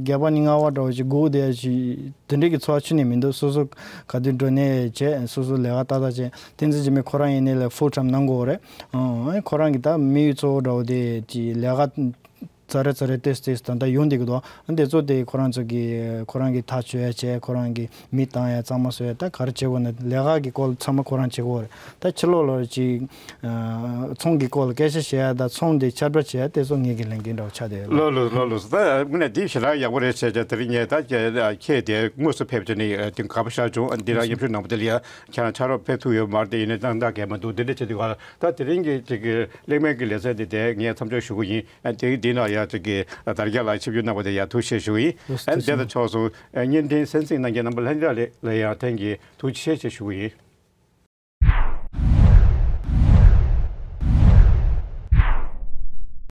བརྒྱད་པ་ནས་ལྔ་པ་འདྲ་བོ་ཅིག་སྒུག་བསྡད་ཡ་ཅིག་དེ་འདྲའི་གི་འཚོ་བ་ཁྱོན་ནས་མི་འདུག་སོ་སོ་ག་དུས་འགྲོ་ནས་བྱས། སོ་སོ་ལས་ཀ་ཏག་ཏག་བྱས། བསྟན་འཛིན་འཇིགས་མེད་ཁོ་རང་ཡིན་ནའི་ལས་ཧྥུལ་ཊའིམ་གནང་དགོས་རེད། ཨོ་ཁོ་རང་གི་ད་དམིགས་ཡུལ་གཙོ་བོ་འདྲ་བོ་དེ་ཅིག་ལས་ཀ་ཙ་རེ་ཙ་རེ་ཏོག་ཙམ་ཏོག་ཙམ་ད་ལྟ་ཡོང་བསྡད་ཀྱི་འདུག་ཨ་འདི་ཚོ་དེ་ཁོ་རང་ཚོ་གི་ཁོ་རང་གི་ཐག་གཅོད་ཡ་བྱས། ཁོ་རང་གི་མི་བཏང་ཡ་གཙང་མ་བཟོ་ཡ། ད་ག་རེ་བྱེད་དགོས་ན་ལས་ཀ་གི་སྐོར་ཚང་མ་ཁོ་རང་བྱེད་དགོས་རེད། ད་ཕྱི་ལོགས་ལ་ཅིག་ཨ་ཚོང་གི་སྐོར་ལ་སྐད་ཆ་བཤད་ཡ་དང་ཚོང་དེ་ཆར་པ་བྱེད་ཡ་དེ་ཚོ་ངེད་ཀྱི་ལས་འགན་འདྲ་བོ་ཆགས་བསྡད་ཡོད། ལགས་ལགས་ལགས་ལགས། ད་དངོས་གནས་འདི་ཞེ་དྲག་ཡག་པོ་རེད་བྱས་བྱས། དེ་རིང་ངས་ད་ཁྱེད་དེ་དངོས་སུ་ཕེབས་བྱས་ནས་དེ་དགའ་པོ་ཤར་བྱུང་། འདི་རང་ཡབ་ཆུ་ནང་པ་དེ་ལ་ཡ་ཁྱེད་རང་ཕྱག་རོགས་ཕེབས་ཐུབ་ཡོད་མ་རེད། དེ་ཡིན་ནའི་ཏག་ཏག་གས་མ་འདུག་འདི་འདྲ་བྱས་དུས་ག་ལ་ད་དེ་རིང་གི་ཅིག་གི་གླེང་མོལ་གྱི་ལེ་ཚན་འདི་དེ་ངས་མཚམས་འཇོག་ཞུ་གི་ཡིན། ཨ་དེ་འདི་ན་ཡ་ཅིག་གི་དར་རྒྱས་ལགས་ཆིབས་བསྒྱུར་གནང་བ་དེ་ཡ་ཐུགས་རྗེ་ཆེ་ཞུ་གི་ཡིན། ཨ་དེ་དང་ཕྱོགས་སུ་བརྙན་འཕྲིན་གསན་གཟིགས་གནང་མཁན་རྣམ་པ་ལྷན་རྒྱས་ལ་ཡང་ཐེངས་གཅིག་ཐུགས་རྗེ་ཆེ་ཞུ་གི་ཡིན།